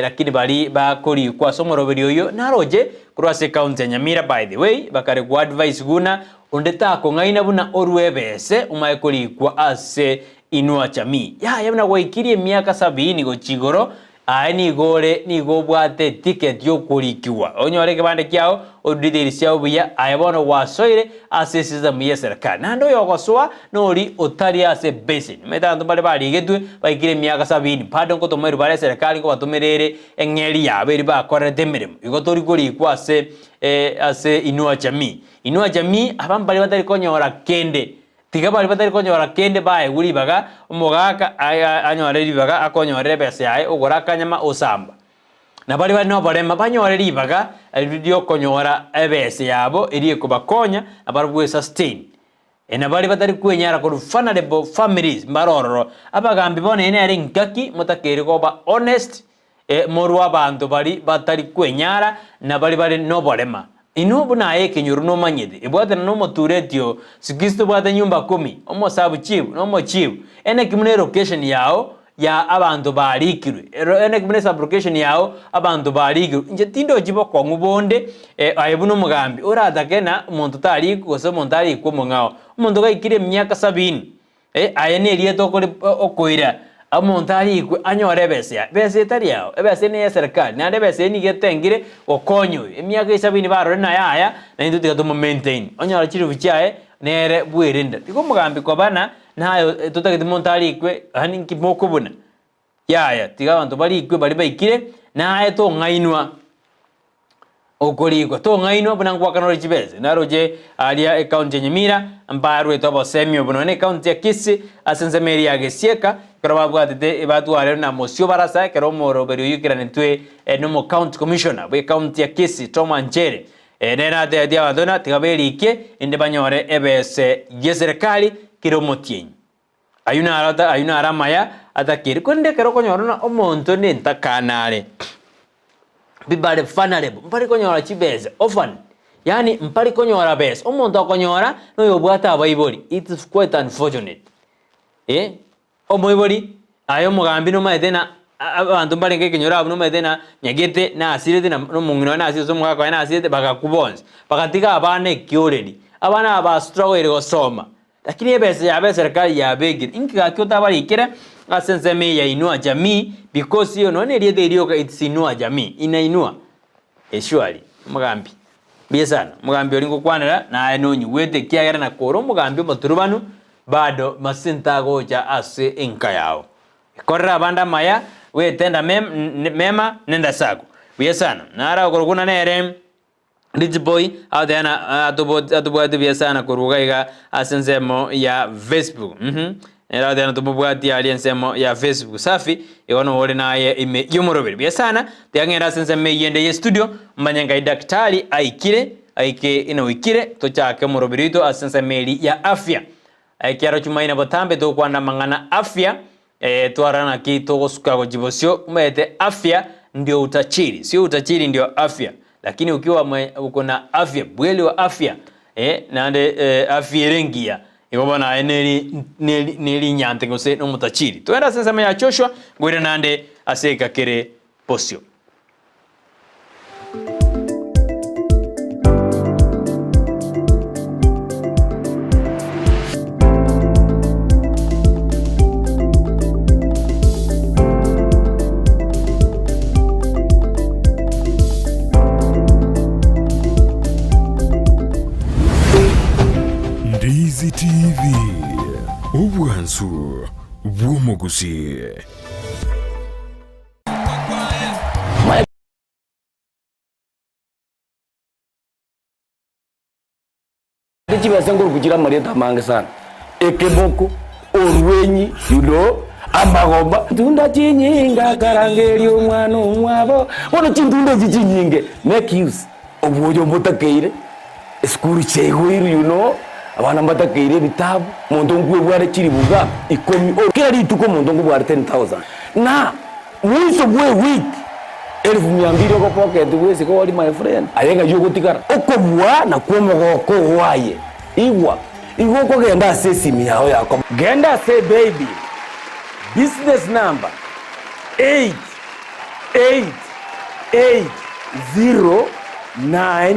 lakini baria bakorikwa ase omoroberi oyio naroche korwa ase ecounty ya Nyamira by the way bakare go advise buna Onde takong'aina buna orue ebese omae korikwa ase Inua Jamii. Yaya buna gwaikirie emiaka sabini gochia igoro, Aye nigo ore nigo obwate eticket yokorikigwa onyore ekebande kiao orue details chiao buya aye bono gwasoire ase esystem ye serikali. Naende oyogosoa nori otari ase ebasin. Omanyete abanto mbare barigetwe baikire emiaka sabini bado nkotomerwa bare eserekari nkobatomera ere eng'eri yabo eria bakorerete emeremo. Igo tori korikwa ase ase Inua Jamii. Inua Jamii aba mbare batari konyora kende. Tiga baria batari konyora kende baegwe ribaga, omogaka anyore ribaga akonyorera ebesa yaye ogora akanyama osamba. Na baria bare noborema banyore ribaga riokonyora ebesa yabo eria ekobakonya na barabwo gwesustain. Na baria batari kwenyara korwa vulnerable families mbare ororo. Abagambi bono eye nere engaki motakeire koba honest Morue abanto baria batari kwenyara, na baria bare noborema. Inwe buna aye ekenyoru nomanyete, ebwatana nomotureti oo, siku hizi tobwate nyumba kumi, omosabu chief, na omochief, eneki buna elocation yao ya abanto barikirwe, eneki buna esublocation yao abanto barikirwe. Inche tindochi bokong'u bonde aye buna omogambi oratake na omonto tarikwa gose omonto arikwe omong'ao. Omonto gaikire emiaka sabini. Aye nerieta okore okoira omonto arikwe anyore ebesa yaye. Ebesa etari yao, ebesa eye neye serikali, naende ebesa eye nigo etengire gokonya oyo. Emiaka esabini barore naye aya, naintwe tiga tomo maintain. Onyore chilifu chiaye nere bwerende. Igo omogambi koba na naye totageti monto arikwe yaani nki mokobuna? Yaya, tiga abanto barikwe baria baikire, naye tong'ainwa okorikwa, tong'ainwa buna ngwakana ore chibesa. Naroche aria ecounty ya Nyamira, mbarwete obosemia obo nonya ecounty ya Kisii, ase ensemo eria ya Gesieka, ekero babwatete batwarire na mosio barasa ekero omoroberi oyio oikeranetwe na omo county commissioner bwe ecounty ya Kisii Tom Anchere. Nere natebetie abanto ng'a tiga berikie inde banyore ebese y'eserekari kera omotienyi. Ayio naro ata ayio naro amaya atakeri. Korende ekero okonyora ng'a omonto nentakana are, bibare vulnerable, mbare konyora chibesa, orphan, yaani mbari konyora besa. Omonto okonyora na oyobwate abaibori, it's quite unfortunate eh, omoibori aye omogambi nomanyete ng'a abanto mbarenge ekenyoro abwo nomanyete ng'a nyagete nasirete na omong'ina oye nasirete gose omogaka oye nasirete bagakwa bonsi, bagatiga abana ekioreri, abana aba ba struggle gosoma. Lakini ebesa yabo eserekari yabekire, inki gaki otabarikere ase ensemo eye ya Inua Jamii because iyo nonya nerieta erio rioka it's Inua Jamii, inainua surely omogambi mbuya sana, omogambi oria ngokwanera naye nonyigwete ekiagera nakore omogambi omoturubanu bado masinto agocha ase enka yao. Korera abande amaya, wetenda mema nenda sako. Buya sana, naro okorokwa buna nere. Rich boy agoteana atobwate buya sana korwa iga iga ase ensemo ya Facebook mhm nere agoteana tomobwatie aria ensemo ya Facebook safi igo noyo ore naye ime y'omoroberi buya sana tiga ng'ende ase ensemo eyio ende ye studio manye ngai daktari aikire aike ina oikire tochake omoroberi oito ase ensemo eria ya afya Ekiaro chumaine botambe togokwana amang'ana afya eh, twarora naki togosuka gochia bosio omanyete afya ndio utachiri sio utachiri ndio afya lakini ukiwa mwe uko na afya bweli wa afya eh, naende eh, afya ere engiya igo bono aye neri neri nerinyante gose nomotachiri. Togende ase ensemo ya Joshua ngoire naende ase eka kere bosio. Ndizi TV, obwansu bw'omogusii. Chibesa nkoruku chire amarieta amange sana, ekeboko, orwenyi, you know, amagomba. Tunda chinyinge akarangeria omwana omwabo, bono chintunda echi chinyinge make use obwoyo mbotakeire, esukuru chiaigoirwe you know, abana mbatakeire ebitabu, omonto nkwebware chiribuga ikomi, kera rituko omonto nkobware 10,000 na. Mwiso bw'ewiki elifu mia mbili ogopocket bwesike ori my friend, aye ng'ai ogotigara? Okobua nakwo omogoko oo aye. Igwa, igo okogenda ase esimi yao ya komo. Genda ase paybill, business number 8 8 8 0 9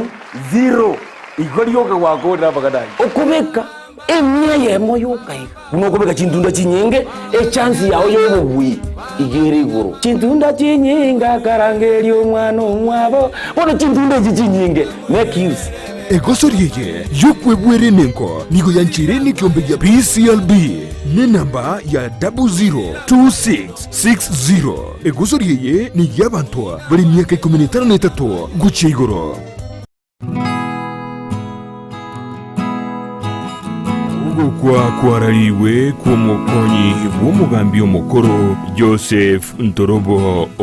0 igo rioka gwakorire amang'ana ayio. Okobeka. Emia eyemo yoka iga. Buna okobeka chintunda chinyinge, echansi yao y'obobui iga ere igoro. Chintunda chinyinge akarangeria omwana omwabo, bono chintunda echi chinyinge make use. Egosori eye y'okwebwera enengo nigo yancheire nekiombe gia PCLB nenamba ya 002660. Egosori eye ney'abanto bare emiaka ikomi na etano na etato gochia igoro. Ogokwa kwarariigwe kw'omokonyi bw'omogambi omokoro Joseph Ntorobo.